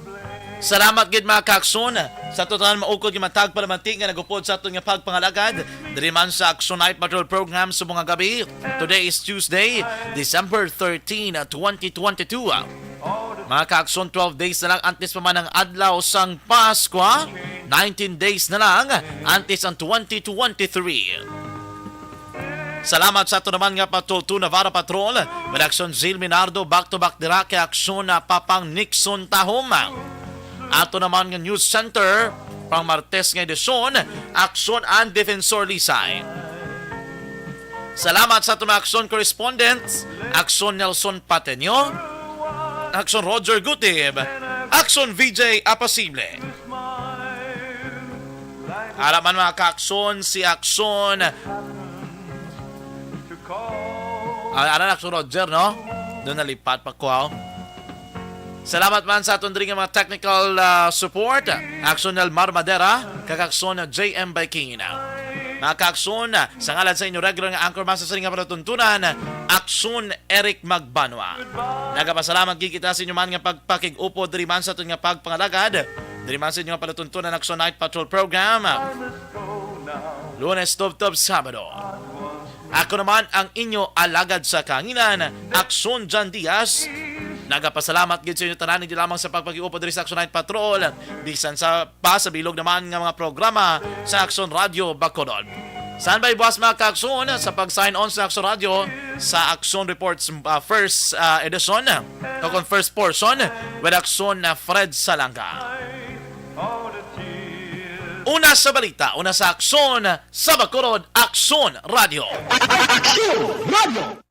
blame. Salamat gid, mga ka-aksyon, sa total maukod nga matag palamati nga nagupod sa aton nga pagpangalagad diri man sa Action Night Patrol Program sa mga gabi. Today is Tuesday, December thirteen, twenty twenty-two. Mga ka-aksyon, twelve days na lang antes pa man ang adlaw sang Paskwa, nineteen days na lang antes ang twenty twenty-three. Salamat sa ato naman nga Patrol two Navarra Patrol, with Action Zil Minardo, back to back dira kay Action na Papang Nixon Tahom. Ato naman nga News Center, pang Martes nga edisyon, Action and Defensor Lisay. Salamat sa ato mga Action correspondents, Action Nelson Pateño, Action Roger Gutib, Action V J Apasible. Ara man, mga ka-aksyon, si Aksyon. Ah, ara na, Aksyon Roger, no? Doon nalipat pa ko, ah. Salamat man sa aton diri nga mga technical, ah, support, Aksyon Elmar Madera, kag Aksyon J M Baykina. Mga kaakson, sa ngalan sa inyo regular nga anchorman sa sining nga palatuntunan, Aksyon Eric Magbanwa. Nagapasalamat gid kita sa inyo man nga pagpakig-upod diri man sa aton nga pagpangalagad, diri man sa inyo nga palatuntunan Aksyon Night Patrol Program, Lunes tubtob Sabado. Ako naman ang inyo alagad sa kahanginan, Aksyon Jan Diaz. Nagapasalamat gid sa inyo tanan, hindi lamang sa pagpakig-upod diri sa Aksyon Night Patrol, bisan sa pa sa bilog naman nga mga programa sa Aksyon Radio Bacolod. Saan ba ibuas, mga kaakson, sa pag-sign on sa Aksyon Radio sa Aksyon Reports, ah, first, ah, edition o kung first portion with Aksyon na Fred Salanga. Una sa balita, una sa aksyon, sa Bacolod, Aksyon Radio. Aksyon Radio.